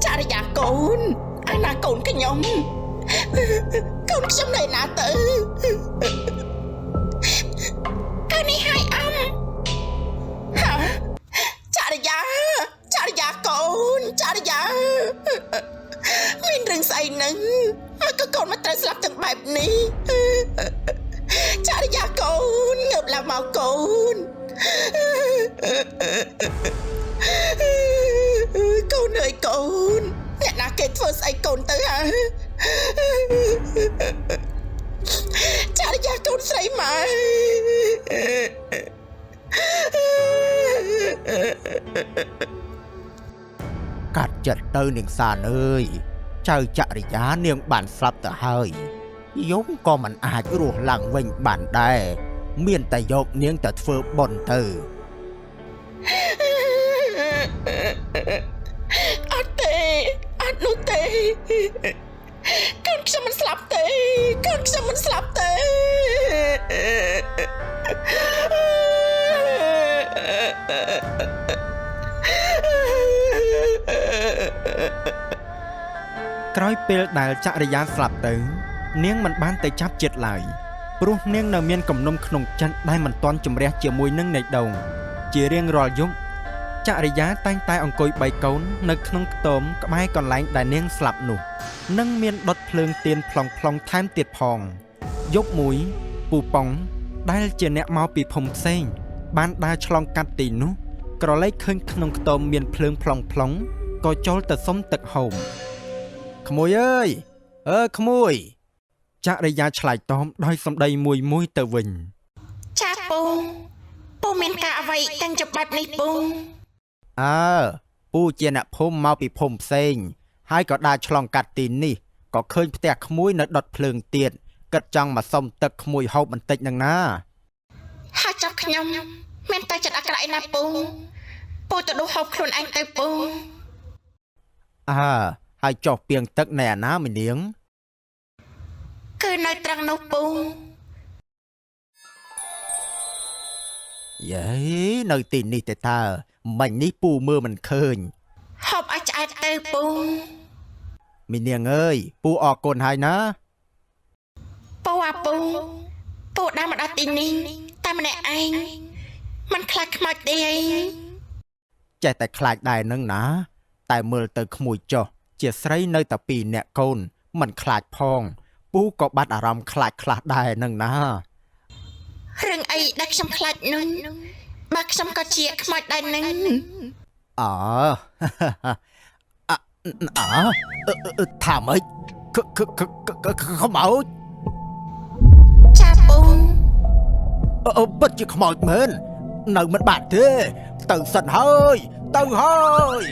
ចរិយាកូនអាណាកូនខ្ញុំកូនខ្ញុំនៅណាទៅ
កូននេះហើយអម
ហាចរិយាចរិយាកូនចរិយាមានរឿងស្អីនឹងមកក៏កូនមកត្រូវស្លាប់ទាំងបែបនេះចរិយាកូនងើបឡើងមកកូនកូនអើយកូនអ្នកណាគេធ្វើស្អីកូនទៅហ่าចរិយាកូនស្រីម៉ែ
កាត់ចិត្តទៅនាងសានអើយចៅចរិយានាងបានស្លាប់ទៅហើយយំក៏មិនអាចរស់ឡើងវិញបានដែរមានតែយកនាងទៅធ្វើបុណ្យទៅ
អត់ទេអត់នោះទេកូនខ្ញុំមិនស្លាប់ទេកូនខ្ញុំមិនស្លាប់ទេ
ក្រោយពេលដែលចរិយាស្លាប់ទៅ នាងមិនបានទៅចាប់ជាតិឡើយព្រោះនាងនៅមានគំនុំក្នុងចិត្តដែលមិនទាន់ជម្រះជាមួយនឹងនៃដង ជារៀងរាល់យប់ចរិយាតែងតែអង្គុយបីកូននៅក្នុងខ្ទមក្បែរកន្លែងដែលនាងស្លាប់នោះនិងមានដុតភ្លើងទៀនប្លង់ប្លង់ថែមទៀតផងយប់មួយពូប៉ុងដែលជាអ្នកមកពីភូមិផ្សេង បានដើរឆ្លងកាត់ទីនោះក្រឡេកឃើញក្នុងខ្ទមមានភ្លើងប្លង់ប្លង់ក៏ចូលទៅសុំទឹកហូម
ក្មួយអើយអើក្មួយ
ចរិយាឆ្លើយតបដោយសម្ដីមួយមួយទៅវិញ
ចាពូពូមានការអ្វីទាំងចប់បែបនេះពូ
អើពូជាអ្នកភូមិមកពីភូមិផ្សេង ហើយក៏ដើរឆ្លងកាត់ទីនេះក៏ឃើញផ្ទះក្មួយនៅដុតភ្លើងទៀតគិតចង់មកសុំទឹកក្មួយហូបបន្តិចនឹងណា
ហើយចុះខ្ញុំមានតែចិត្តអាក្រក់ឯណាពូពូទៅដួសហូបខ្លួនឯងទៅពូ
អើហើយចុះពាងទឹកនៅអាណាមីនាង
គឺនៅត្រង់នោះពូ
យេនៅទីនេះទេតើមិញនេះពូមើលមិនឃើញ
ហូបឲ្យឆ្អែតទៅពូ
មីនាងអើយពូអរគុណហើយណា
ពូអាពូពូដើរមកដល់ទីនេះតែម្នាក់ឯងមិនខ្លាចខ្មោចទេអី
ចេះតែខ្លាចដែរនឹងណា តែមើលទៅក្មួយចុះជាស្រីនៅតែពីរអ្នកកូនមិនខ្លាចផង ពូក៏បាត់អារម្មណ៍ខ្លាចខ្លះដែរនឹងណា
រឿងអីដែលខ្ញុំខ្លាចនោះបើខ្ញុំក៏ជាខ្មោចដែរនឹង
អើ អអើថាម៉េចខខខខ្មោច
ចាពូ
អឺពិតជាខ្មោចមែននៅមិនបានទេ ទៅសិនហើយទៅហើយ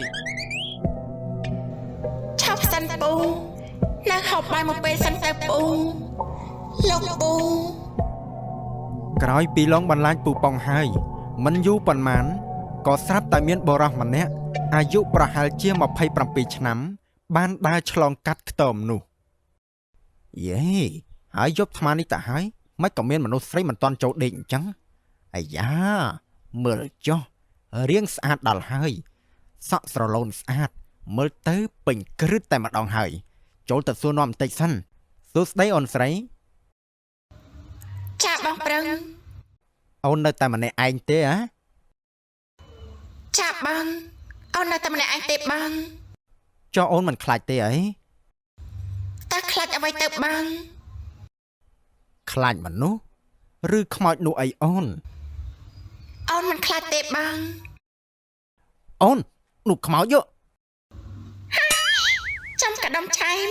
ឆាប់សិនពូនៅហូបបាយមកពេលសិនទៅពូលោកពូ
ក្រោយពីឡងបន្លាចពូប៉ុងហើយមិនយូរប៉ុន្មានក៏ស្រាប់តែមានបុរសម្នាក់អាយុប្រហែលជា27ឆ្នាំ បានដើរឆ្លងកាត់ខ្ទមនោះ
យេហើយយប់ថ្មនេះតហើយមិនក៏មានមនុស្សស្រីមិនតន់ចូលដេកអញ្ចឹងអាយ៉ាមើលចុះរៀងស្អាតដល់ហើយសក់ស្រឡូនស្អាត មើលទៅពេញគ្រឹតតែម្ដងហើយ ចូលទៅសួរនាំបន្តិចសិនសួស្តីអូនស្រី
ចាបងប្រឹង
អូននៅតែម្នាក់ឯងទេហ៎
ចាបងអូននៅតែម្នាក់ឯងទេបង
ចុះអូនមិនខ្លាចទេអី
តើខ្លាចអ្វីទៅបង
ខ្លាចមនុស្សឬខ្មោចនោះអីអូន
អូនមិនខ្លាចទេបង
អូននោះខ្មោចយោ
ចាំកដុំឆែម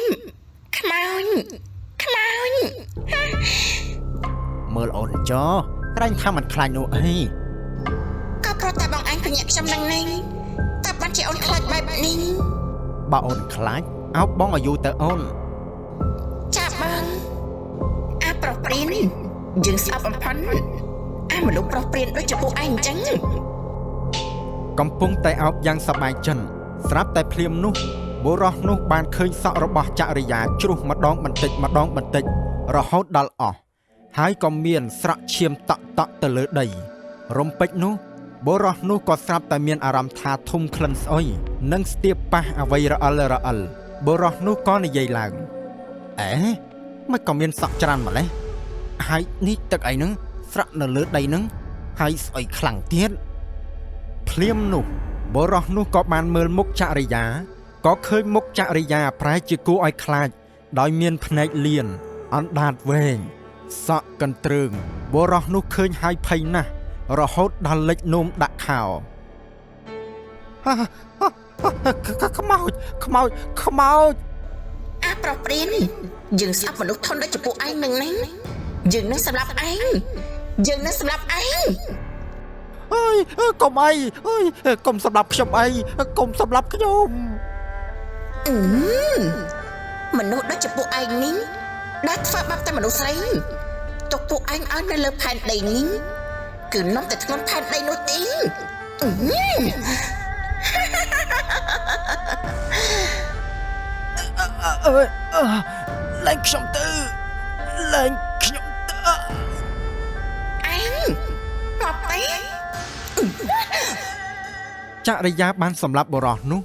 ខ្មោចខ្មោច
មើលអូនចោក្រែងថាមិនខ្លាចនោះអី
ក៏ព្រោះតែបងឯងពញាក់ខ្ញុំនឹងនេះតើបានជាអូនខ្លាចបែបនេះ
បើអូនខ្លាចអោបបងឲ្យយូរទៅអូន
ចាបងអាប្រុសព្រានយើងស្អប់អំផុនអាមនុស្សប្រុសព្រានដូចជាពួកឯងអញ្ចឹង
កំពុងតែអោបយ៉ាងសប្បាយចិនស្រាប់តែភ្លាមនោះបុរសនោះបានឃើញសក់របស់ចរិយាជ្រុះម្ដងបន្តិចម្ដងបន្តិចរហូតដល់អស់ហើយក៏មានស្រក់ឈាមតក់តក់ទៅលើដី រំពេចនោះបុរសនោះក៏ស្រាប់តែមានអារម្មណ៍ថាធំក្លិនស្អុយនិងស្ទាបប៉ះអ្វីរអិលរអិលបុរសនោះក៏និយាយឡើង
អេមិនក៏មានសក់ច្រើនម្លេះហើយនេះទឹកអីហ្នឹងស្រក់នៅលើដីហ្នឹងហើយស្អុយខ្លាំងទៀត
ភ្លាមនោះបុរសនោះក៏បានមើលមុខចរិយាក៏ឃើញមុខចរិយាប្រែជាគួរឲ្យខ្លាច ដោយមានភ្នែកលៀនអណ្ដាតវែងសក់កន្ទ្រើងបុរសនោះឃើញហើយភ័យណាស់រហូតដល់លិចនោមដាក់ខោ
ខ្មោចខ្មោចខ្មោច
អាប្រុសព្រានយើងស្អប់មនុស្សធន់ដូចជាពួកឯងនឹងនេះយើងនឹងសម្លាប់ឯងយើងនឹងសម្លាប់ឯង
អើយកុំអីអើយកុំសម្លាប់ខ្ញុំអីកុំសម្លាប់ខ្ញុំ
អឺមនុស្សដូចជាពួកឯងនេះដែលធ្វើបាបតែមនុស្សស្រីទុកពួកឯងឲ្យនៅលើផែនដីនេះគឺនាំតែធ្ងន់ផែនដីនោះទេអឺ
អើយអើលែងខ្ញុំទៅលែងខ្ញុំទៅ
ឯងងាប់ទេ
ចរិយាបានសម្លាប់បុរសនោះ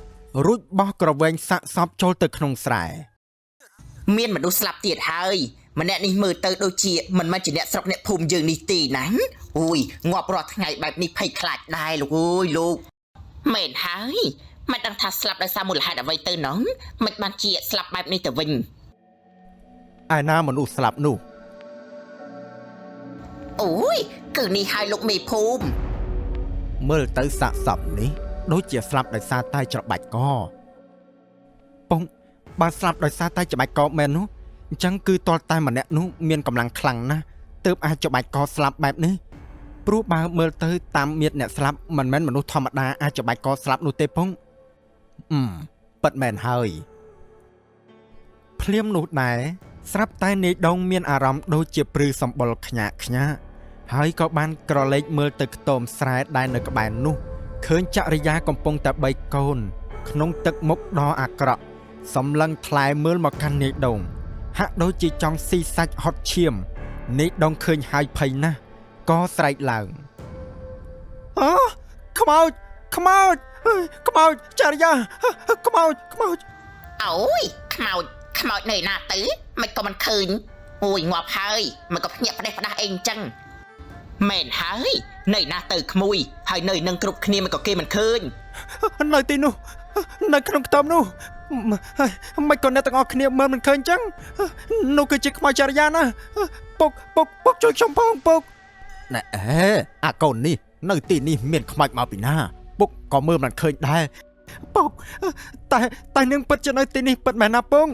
រួចបោះក្រវែងសាកសពចូលទៅក្នុងស្រែ
មានមនុស្សស្លាប់ទៀតហើយម្នាក់នេះមើលទៅដូចជាមិនមែនជាអ្នកស្រុកអ្នកភូមិយើងនេះទេណាអូយងាប់រាល់ថ្ងៃបែបនេះភ័យខ្លាចដែរលោកអើយលោក
មែនហើយមិនដឹងថាស្លាប់ដោយសារមូលហេតុអ្វីទៅណងមិនបានជាស្លាប់បែបនេះទៅវិញ
ឯណាមនុស្សស្លាប់នោះ
អូយគឺនេះហើយលោកមេភូមិ
មើលទៅសាកសពនេះដូចជាស្លាប់ដោយសារតែច្របាច់កពងបើស្លាប់ដោយសារតែច្របាច់កមែននោះអញ្ចឹងគឺតលតែម្នាក់នោះមានកម្លាំងខ្លាំងណាស់ទើបអាចច្របាច់កស្លាប់បែបនេះព្រោះបើមើលទៅតាមមៀតអ្នកស្លាប់មិនមែនមនុស្សធម្មតាអាចច្របាច់កស្លាប់នោះទេពងអឺប៉ិតមែនហើយភ្លាមនោះដែរស្រាប់តែនាយដងមានអារម្មណ៍ដូចជាព្រឺសម្បុរខ្ញាក់ខ្ញាក់ ហើយក៏បានក្រឡេកមើលទៅខ្ទមស្រែដែលនៅក្បែរនោះឃើញចរិយាកំពុងតែបីកូន ក្នុងទឹកមុខដ៏អាក្រក់សម្លឹងថ្លែមើលមកកាន់នាយដង ហាក់ដូចជាចង់ស៊ីសាច់ហត់ឈាមនាយដងឃើញហើយភ័យណាស់ក៏ស្រែកឡើង អខ្មោចខ្មោចអើយខ្មោចចរិយាខ្មោចខ្មោច
អូយខ្មោចខ្មោចនៅឯណាទៅមិនក៏មិនឃើញអូយងាប់ហើយមិនក៏ភ្ញាក់ផ្ដេសផ្ដាស់អីអញ្ចឹងមែនហើយនៅឯណាទៅក្មួយហើយនៅនឹងគ្រប់គ្នាមិនក៏គេមិនឃើញ
នៅទីនោះនៅក្នុងខ្ទមនោះមិនក៏អ្នកទាំងអស់គ្នាមើលមិនឃើញអញ្ចឹងនោះគឺជាខ្មោចចរិយាណាពុកពុកពុកជួយខ្ញុំផងពុក
ណែអេអាកូននេះនៅទីនេះមានខ្មោចមកពីណាពុកក៏មើលមិនឃើញដែរ
ពុកតែតែនាងពិតជានៅទីនេះពិតមែនណាពង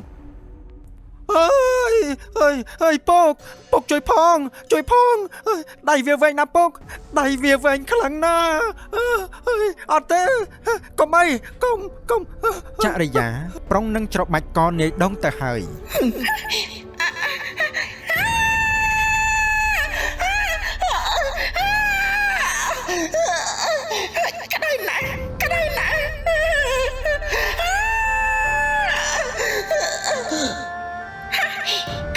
អើយអើយអើយពុកពុកជួយផងជួយផងអើយដៃវាវែងណាពុកដៃវាវែងខ្លាំងណាស់អើយអត់ទេកុំអីកុំកុំចរិយាប្រុងនឹងច្របាច់កនាយដងទៅហើយ
ក្តៅណាស់ក្តៅណាស់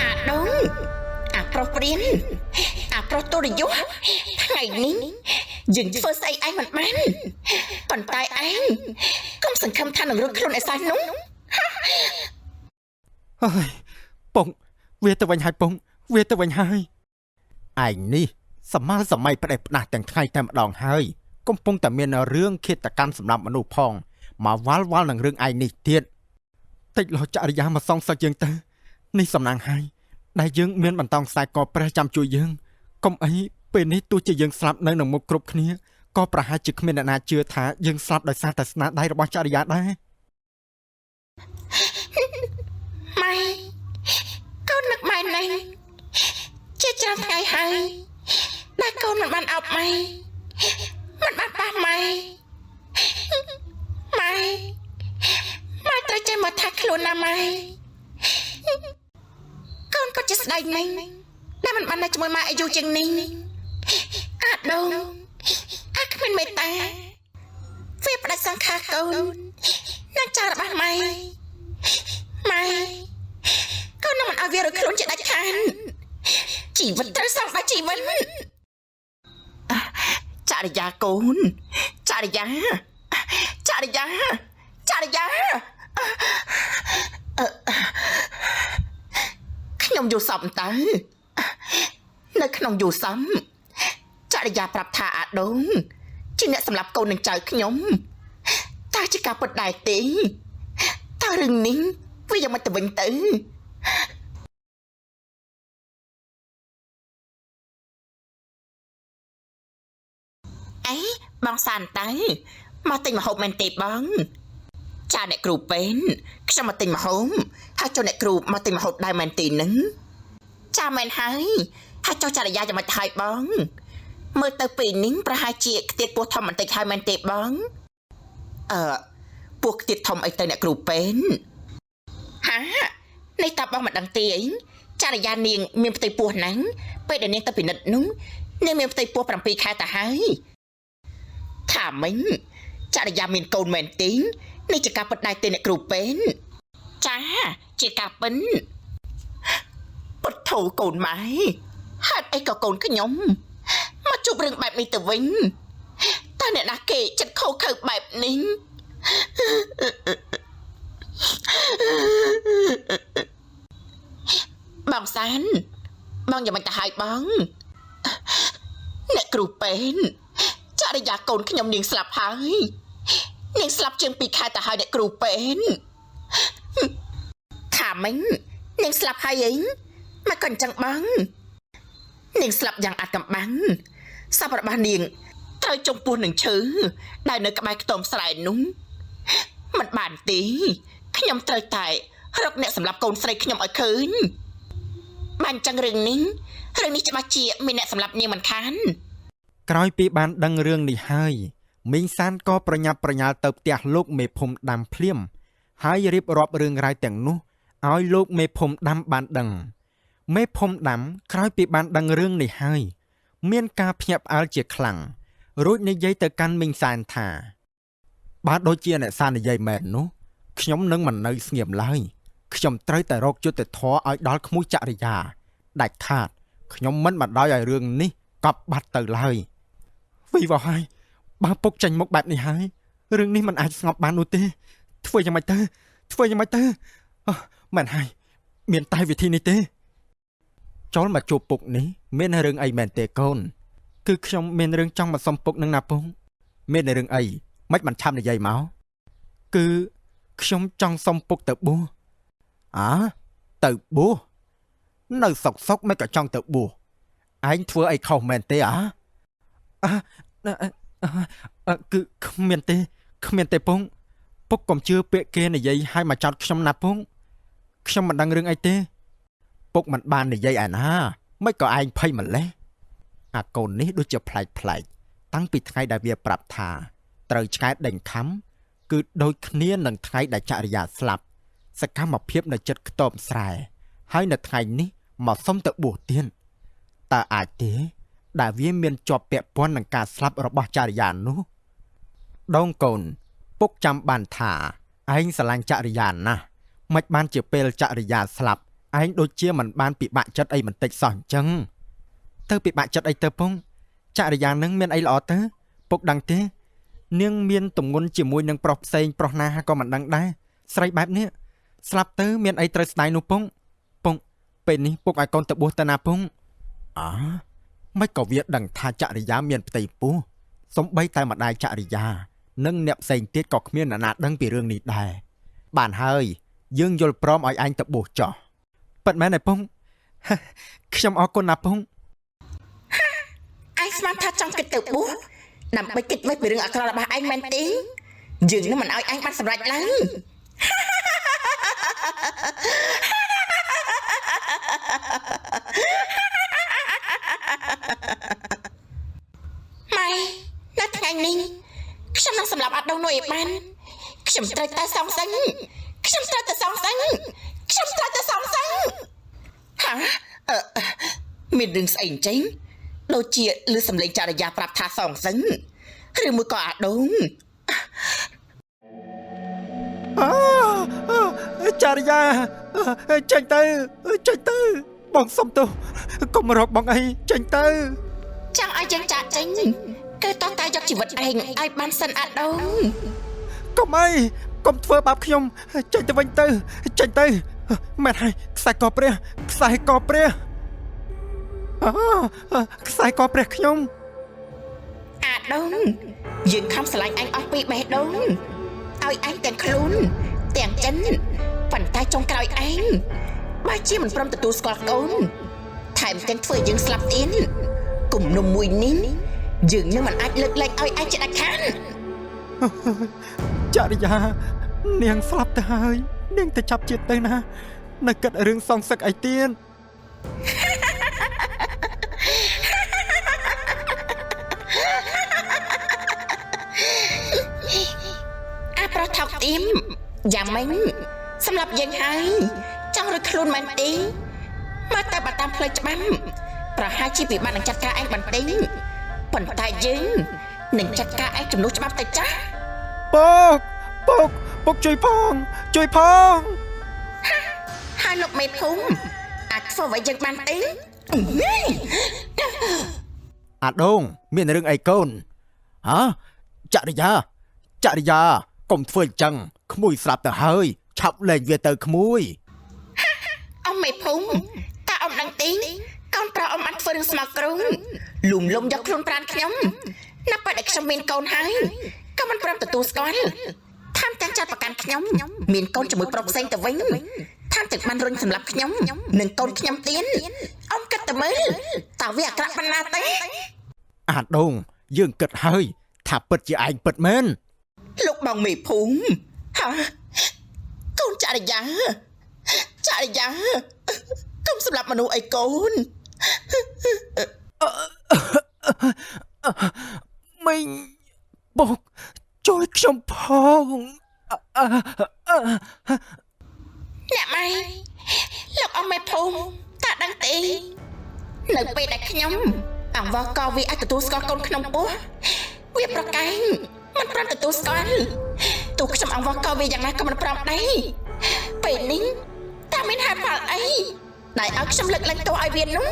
អាដងអាប្រុសព្រានអាប្រុសទុរយុទ្ធថ្ងៃនេះយើងធ្វើស្អីឯងមិនបានប៉ុន្តែឯងកុំសង្ឃឹមថានឹងរួចខ្លួនឯសោះនោះ
ហើយពងវាទៅវិញហើយពងវាទៅវិញហើយ
ឯងនេះសម័យសម័យផ្ដេសផ្ដាស់ទាំងថ្ងៃតែម្ដងហើយកំពុងតែមានរឿងឃាតកម្មសម្រាប់មនុស្សផងមកវល់វល់នឹងរឿងឯងនេះទៀត
តិចលោចរិយាមកសងសឹកយើងទៅនេះសំណាងហើយដែលយើងមានបន្តោងខ្សែកព្រះចាំជួយយើងកុំអីពេលនេះទោះជាយើងស្លាប់នៅនឹងមុខគ្រប់គ្នាក៏ប្រហែលជាគ្មានអ្នកណាជឿថាយើងស្លាប់ដោយសារតែស្នាដៃរបស់ចរិយាដែរ
ម៉ែកូននឹកម៉ែណាស់ជាច្រើនថ្ងៃហើយដែលកូនមិនបានអោបម៉ែមិនបានប៉ះម៉ែម៉ែម៉ែត្រូវចេះមកថាខ្លួនណាម៉ែកូនក៏ជាស្ដេចណាស់ដែលមិនបាននៅជាមួយម៉ែអាយុជាងនេះអាដងអាគ្មានមេត្តាវាផ្ដាច់សង្ខារកូននិងចៅរបស់ម៉ែម៉ែ កូននឹងមិនឲ្យវារត់ខ្លួនជាដាច់ខានជីវិតត្រូវសងបាច់ជីវិតចរិយាកូនចរិយាចរិយាចរិយាអឺខ្ញុំយល់សពតើនៅក្នុងយល់សំចរិយាប្រាប់ថាអាដូងជាអ្នកសម្លាប់កូននឹងចៅខ្ញុំតើជាការពិតដែរទេតើរឿងនេះវាយ៉ាងម៉េចទៅវិញទៅ អីបងសានតើមកទិញម្ហូបមែនទេបងចាអ្នកគ្រូពេនខ្ញុំមកទិញម្ហូបហើយចុះអ្នកគ្រូមកទិញម្ហូបដែរមែនទេនឹងចាមែនហើយហើយចុះចរិយាយ៉ាងម៉េចហើយបងមើលទៅពេលនេះប្រហែលជាខ្ទាតពោះធំបន្តិចហើយមែនទេបងអឺពោះខ្ទាតធំអីទៅអ្នកគ្រូពេនហានេះតាបងមិនដឹងទេអីចរិយានាងមានផ្ទៃពោះហ្នឹងពេលដែលនាងទៅពិនិត្យនោះនាងមានផ្ទៃពោះ7ខែទៅហើយ ថាមិញចរិយាមានកូនមែនទេនេះជាការពិតដែរទេអ្នកគ្រូពេនចាជាការពិនពុទ្ធោកូនម៉ែហេតុអីក៏កូនខ្ញុំមកជួបរឿងបែបនេះទៅវិញតើអ្នកណាគេចិត្តខូខើបែបនេះបងសានបងយ៉ាងមិនទៅហើយបងអ្នកគ្រូពេន ចរិយាកូនខ្ញុំនាងស្លាប់ហើយនាងស្លាប់ជាង2ខែទៅហើយអ្នកគ្រូពេនថាមិញនាងស្លាប់ហើយអីមកក៏អញ្ចឹងបងនាងស្លាប់យ៉ាងអាថ៌កំបាំងសពរបស់នាងត្រូវចុងពោះនឹងឈើដែលនៅក្បែរខ្ទមស្រែនោះមិនបានទេខ្ញុំត្រូវតែរកអ្នកសម្លាប់កូនស្រីខ្ញុំឲ្យឃើញបានអញ្ចឹងរឿងនេះរឿងនេះច្បាស់ជាមានអ្នកសម្លាប់នាងមិនខាន
ក្រោយពីបានដឹងរឿងនេះហើយមីងសានក៏ប្រញាប់ប្រញាល់ទៅផ្ទះលោកមេភូមិដាំភ្លាមហើយរៀបរាប់រឿងរ៉ាវទាំងនោះឲ្យលោកមេភូមិដាំបានដឹងមេភូមិដាំក្រោយពីបានដឹងរឿងនេះហើយមានការភ្ញាក់ផ្អើលជាខ្លាំងរួចនិយាយទៅកាន់មីងសានថា
បើដូចជាអ្នកសាននិយាយមែននោះខ្ញុំនឹងមិននៅស្ងៀមឡើយខ្ញុំត្រូវតែរកយុត្តិធម៌ឲ្យដល់ក្មួយចរិយាដាច់ខាតខ្ញុំមិនបណ្ដោយឲ្យរឿងនេះកប់បាត់ទៅឡើយ
វីវហើយ បើពុកចេញមុខបែបនេះហើយរឿងនេះមិនអាចស្ងប់បាននោះទេធ្វើយ៉ាងម៉េចទៅធ្វើយ៉ាងម៉េចទៅអះមិនហើយមានតែវិធីនេះទេចូលមកជួបពុកនេះមានរឿងអីមែនទេកូនគឺខ្ញុំមានរឿងចង់មកសុំពុកនឹងណាពុកមានរឿងអីមិនបានឆាប់និយាយមកគឺខ្ញុំចង់សុំពុកទៅបួសអើទៅបួសនៅសុកសុកមិនក៏ចង់ទៅបួសឯងធ្វើអីខុសមែនទេអាអ่ะគឺគ្មានទេគ្មានទេពងពុកកុំជឿពាក្យគេនិយាយឲ្យមកចោតខ្ញុំណាពងខ្ញុំមិនដឹងរឿងអីទេពុកមិនបាននិយាយឯណាមិនក៏ឯងភ័យម្លេះអាកូននេះដូចជាប្លែកប្លែកតាំងពីថ្ងៃដែលវាប្រាប់ថាត្រូវឆ្កែដេញខំគឺដូចគ្នានឹងថ្ងៃដែលចរិយាស្លាប់សកម្មភាពនៅចិត្តខ្ទមស្រែហើយនៅថ្ងៃនេះមកសុំទៅបួសទៀតតើអាចទេដែលវាមានជាប់ពាក់ព័ន្ធនឹងការស្លាប់របស់ចរិយានោះដងកូនពុកចាំបានថាឯងស្រឡាញ់ចរិយាណាស់មិនបានជាពេលចរិយាស្លាប់ឯងដូចជាមិនបានពិបាកចិត្តអីបន្តិចសោះអញ្ចឹងទៅពិបាកចិត្តអីទៅពងចរិយានឹងមានអីល្អទៅពុកដឹងទេនាងមានទម្ងន់ជាមួយនឹងប្រុសផ្សេងប្រុសណាក៏មិនដឹងដែរស្រីបែបនេះស្លាប់ទៅមានអីត្រូវស្ដាយនោះពងពងពេលនេះពុកឲ្យកូនទៅបួសទៅណាពងអើមិនក៏វាដឹងថាចរិយាមានផ្ទៃពោះសំបីតែម្ដាយចរិយានិងអ្នកផ្សេងទៀតក៏គ្មានអ្នកណាដឹងពីរឿងនេះដែរបានហើយយើងយល់ព្រមឲ្យឯងទៅបួសចោះពិតមែនទេពងខ្ញុំអរគុណណាពង
ឯងស្មានថាចង់គិតទៅបួសដើម្បីគិតមិនពីរឿងអាក្រក់របស់ឯងមែនទេយើងនឹងមិនឲ្យឯងបានសម្រេចឡើយម៉ែនៅថ្ងៃនេះខ្ញុំនឹងសម្លាប់អាដងនោះឲ្យបានខ្ញុំត្រូវតែសងសឹងខ្ញុំត្រូវតែសងសឹងខ្ញុំត្រូវតែសងសឹងហាអឺមានរឿងស្អីអញ្ចឹងដូចជាឮសំឡេងចរិយាប្រាប់ថាសងសឹងឬមួយក៏អាដង
អចរិយាចេញទៅចេញទៅបងសុំទោសកុំរកបងអីចេញទៅ
ចង់ឲ្យយើងចាក់ចេញគឺតោះតែយកជីវិតឯងឲ្យបានសិនអាដង
កុំអីកុំធ្វើបាបខ្ញុំចេញទៅវិញទៅចេញទៅមែនហើយខ្សែកព្រះខ្សែកព្រះអខ្សែកព្រះខ្ញុំ
អាដងយើងខំស្រឡាញ់ឯងអស់ពីបេះដូងឲ្យឯងទាំងខ្លួនទាំងចិនប៉ុន្តែចុងក្រោយឯងបើជាមិនព្រមទទួលស្គាល់កូនថែមទាំងធ្វើយើងស្លាប់ទៀតគំនុំមួយនេះយើងនឹងមិនអាចលើកលែងឲ្យឯងជាដាច់ខាត
ចរិយានាងស្លាប់ទៅហើយនាងទៅចាប់ជាតិទៅណានៅគិតរឿងសងសឹកអីទៀត
អាប្រុសថោកទាមយ៉ាងម៉េចសម្រាប់យើងហើយចង់រួចខ្លួនមែនទេមកតែបើតាមផ្លូវច្បាប់ប្រហែលជាពិបាកនឹងចាត់ការឯងបន្តិចប៉ុន្តែយើងនឹងចាត់ការឯងជំនួសច្បាប់ទៅចាស់
ពុកពុកពុកជួយផងជួយផង
ហើយលោកមេភូមិអាចធ្វើអ្វីយើងបានទេ
អាដងមានរឿងអីកូនហ៎ចរិយាចរិយាកុំធ្វើអញ្ចឹងក្មួយស្លាប់ទៅហើយឆាប់លែងវាទៅក្មួយ
អ៊ំមេភូមិតើអ៊ំដឹងទេកូនប្រុសអ៊ំបានធ្វើរឿងស្មោកគ្រោងលុំលុំយកខ្លួនប្រានខ្ញុំណាប់ពេលដែលខ្ញុំមានកូនហើយក៏មិនព្រមទទួលស្គាល់ថែមទាំងចាត់ប្រកាន់ខ្ញុំមានកូនជាមួយប្រុសផ្សេងទៅវិញថែមទាំងបានរុញសម្លាប់ខ្ញុំនិងកូនខ្ញុំទៀតអ៊ំគិតតែមើលតើវាអាក្រក់ប៉ុណ្ណាទេ
អាដងយើងគិតហើយថាពិតជាឯងពិតមែន
លោកបងមេភូមិហាកូនចរិយាចរិយាកុំសម្លាប់មនុស្សអីកូន
មីងពុកជួយខ្ញុំផង
អ្នកម៉ែលោកអ៊ំមេភូមិតើដឹងទេនៅពេលដែលខ្ញុំអង្វរកវាឲ្យទទួលស្គាល់កូនក្នុងពោះវាប្រកែងមិនព្រមទទួលស្គាល់ទោះខ្ញុំអង្វរកវាយ៉ាងណាក៏មិនព្រមដែរពេលនេះតើមានហេតុផលអីដែលឲ្យខ្ញុំលើកលែងទោសឲ្យវានោះ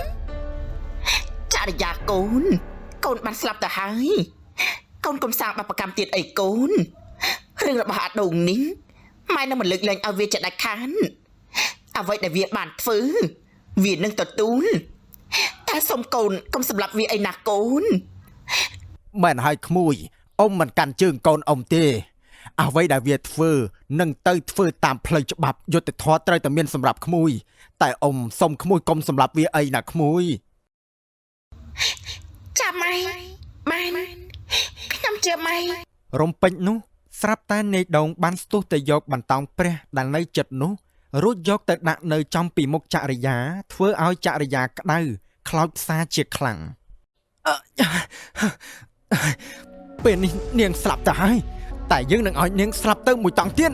ចរិយាកូនកូនបានស្លាប់ទៅហើយ កូនកុំសាងបាបកម្មទៀតអីកូនរឿងរបស់អាដូងនេះម៉ែនឹងមិនលើកលែងឲ្យវាជាដាច់ខានអ្វីដែលវាបានធ្វើវានឹងទទួលតែសុំកូនកុំសម្លាប់វាអីណាកូន
មែនហើយក្មួយអ៊ំមិនកាន់ជើងកូនអ៊ំទេអ្វីដែលវាធ្វើនឹងទៅធ្វើតាមផ្លូវច្បាប់យុត្តិធម៌ត្រូវតែមានសម្រាប់ក្មួយ តែអ៊ំសុំក្មួយកុំសម្លាប់វាអីណាក្មួយ
ចាម៉ែបានខ្ញុំជឿម៉ែ
រំពេចនោះស្រាប់តែនាយដូងបានស្ទុះទៅយកបន្តោងព្រះដែលនៅចិត្តនោះរួចយកទៅដាក់នៅចំពីមុខចរិយាធ្វើឲ្យចរិយាក្តៅខ្លោចផ្សាជាខ្លាំងអឺពេលនេះនាងស្លាប់ទៅហើយតែយើងនឹងឲ្យនាងស្លាប់ទៅមួយតង់ទៀត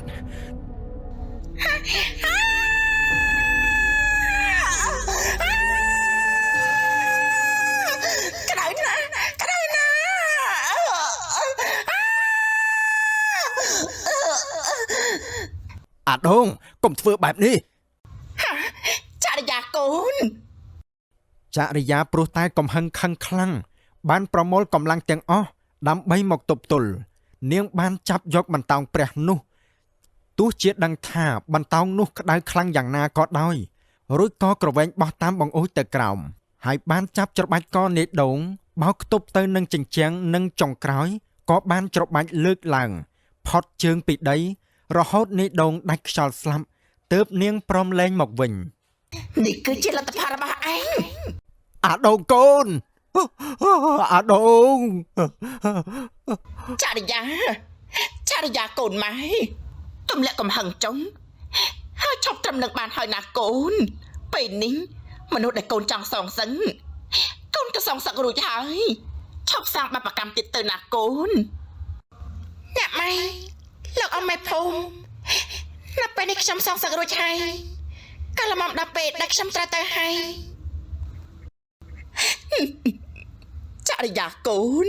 ក្តៅណាស់ក្តៅណាស់
អាដូងកុំធ្វើបែបនេះ
ចរិយាកូន
ចរិយាព្រោះតែកំហឹងខឹងខ្លាំងបានប្រមូលកម្លាំងទាំងអស់ដើម្បីមកទប់ទល់នាងបានចាប់យកបន្តោងព្រះនោះទោះជាដឹងថាបន្តោងនោះក្តៅខ្លាំងយ៉ាងណាក៏ដោយរួចក៏ក្រវែងបោះតាមបង្អួចទៅក្រោមហើយបានចាប់ច្របាច់កនាយដូងបោកខ្ទប់ទៅនឹងជញ្ជាំងនិងចុងក្រោយក៏បានច្របាច់លើកឡើងផុតជើងពីដី រហូតនាយដូងដាច់ខ្យល់ស្លាប់ទើបនាងព្រមលែងមកវិញ
នេះគឺជាលទ្ធផលរបស់ឯង
អាដូងកូនអាដូង
ចរិយាចរិយាកូនម៉ែទម្លាក់កំហឹងចុងហើយឈប់ត្រឹមនឹងបានហើយណាកូនពេលនេះមនុស្សដែលកូនចង់សងសឹងកូនក៏សងសឹករួចហើយឈប់សាងបាបកម្មទៀតទៅណាកូន
អ្នកម៉ែលោកអ៊ំម៉ែភូមិនៅពេលនេះខ្ញុំសងសឹករួចហើយកាលល្មមដល់ពេលដែលខ្ញុំត្រូវទៅហើយ
ចរិយាកូន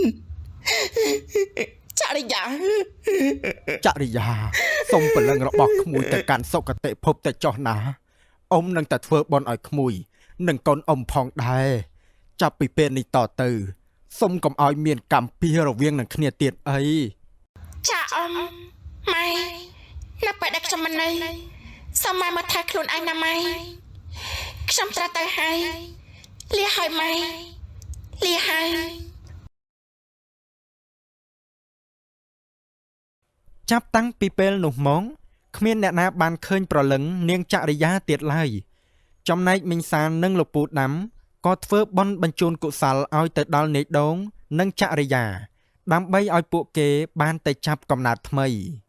ចរិយា
ចរិយាសុំព្រលឹងរបស់ក្មួយទៅកាន់សុគតិភពទៅចុះណាអ៊ំនឹងតែធ្វើបន់ឲ្យក្មួយ និងកូនអ៊ំផងដែរចាប់ពីពេលនេះតទៅសុំកុំឲ្យមានកម្មពៀរវាងនឹងគ្នាទៀតអី
ចាអ៊ំម៉ែនៅពេលដែលខ្ញុំមិននៅសូមម៉ែមកថែខ្លួនឯងណាម៉ែខ្ញុំត្រូវទៅហើយលាហើយម៉ែលាហើយ
ចាប់តាំងពីពេលនោះមកគ្មានអ្នកណាបានឃើញប្រលឹងនាងចរិយាទៀតឡើយចំណែកមីងសាននិងលោកពូដាំក៏ធ្វើបុណ្យបញ្ជូនកុសលឲ្យទៅដល់នាយដូងនិងចរិយា ដើម្បីឲ្យពួកគេបានទៅចាប់កំណើតថ្មី។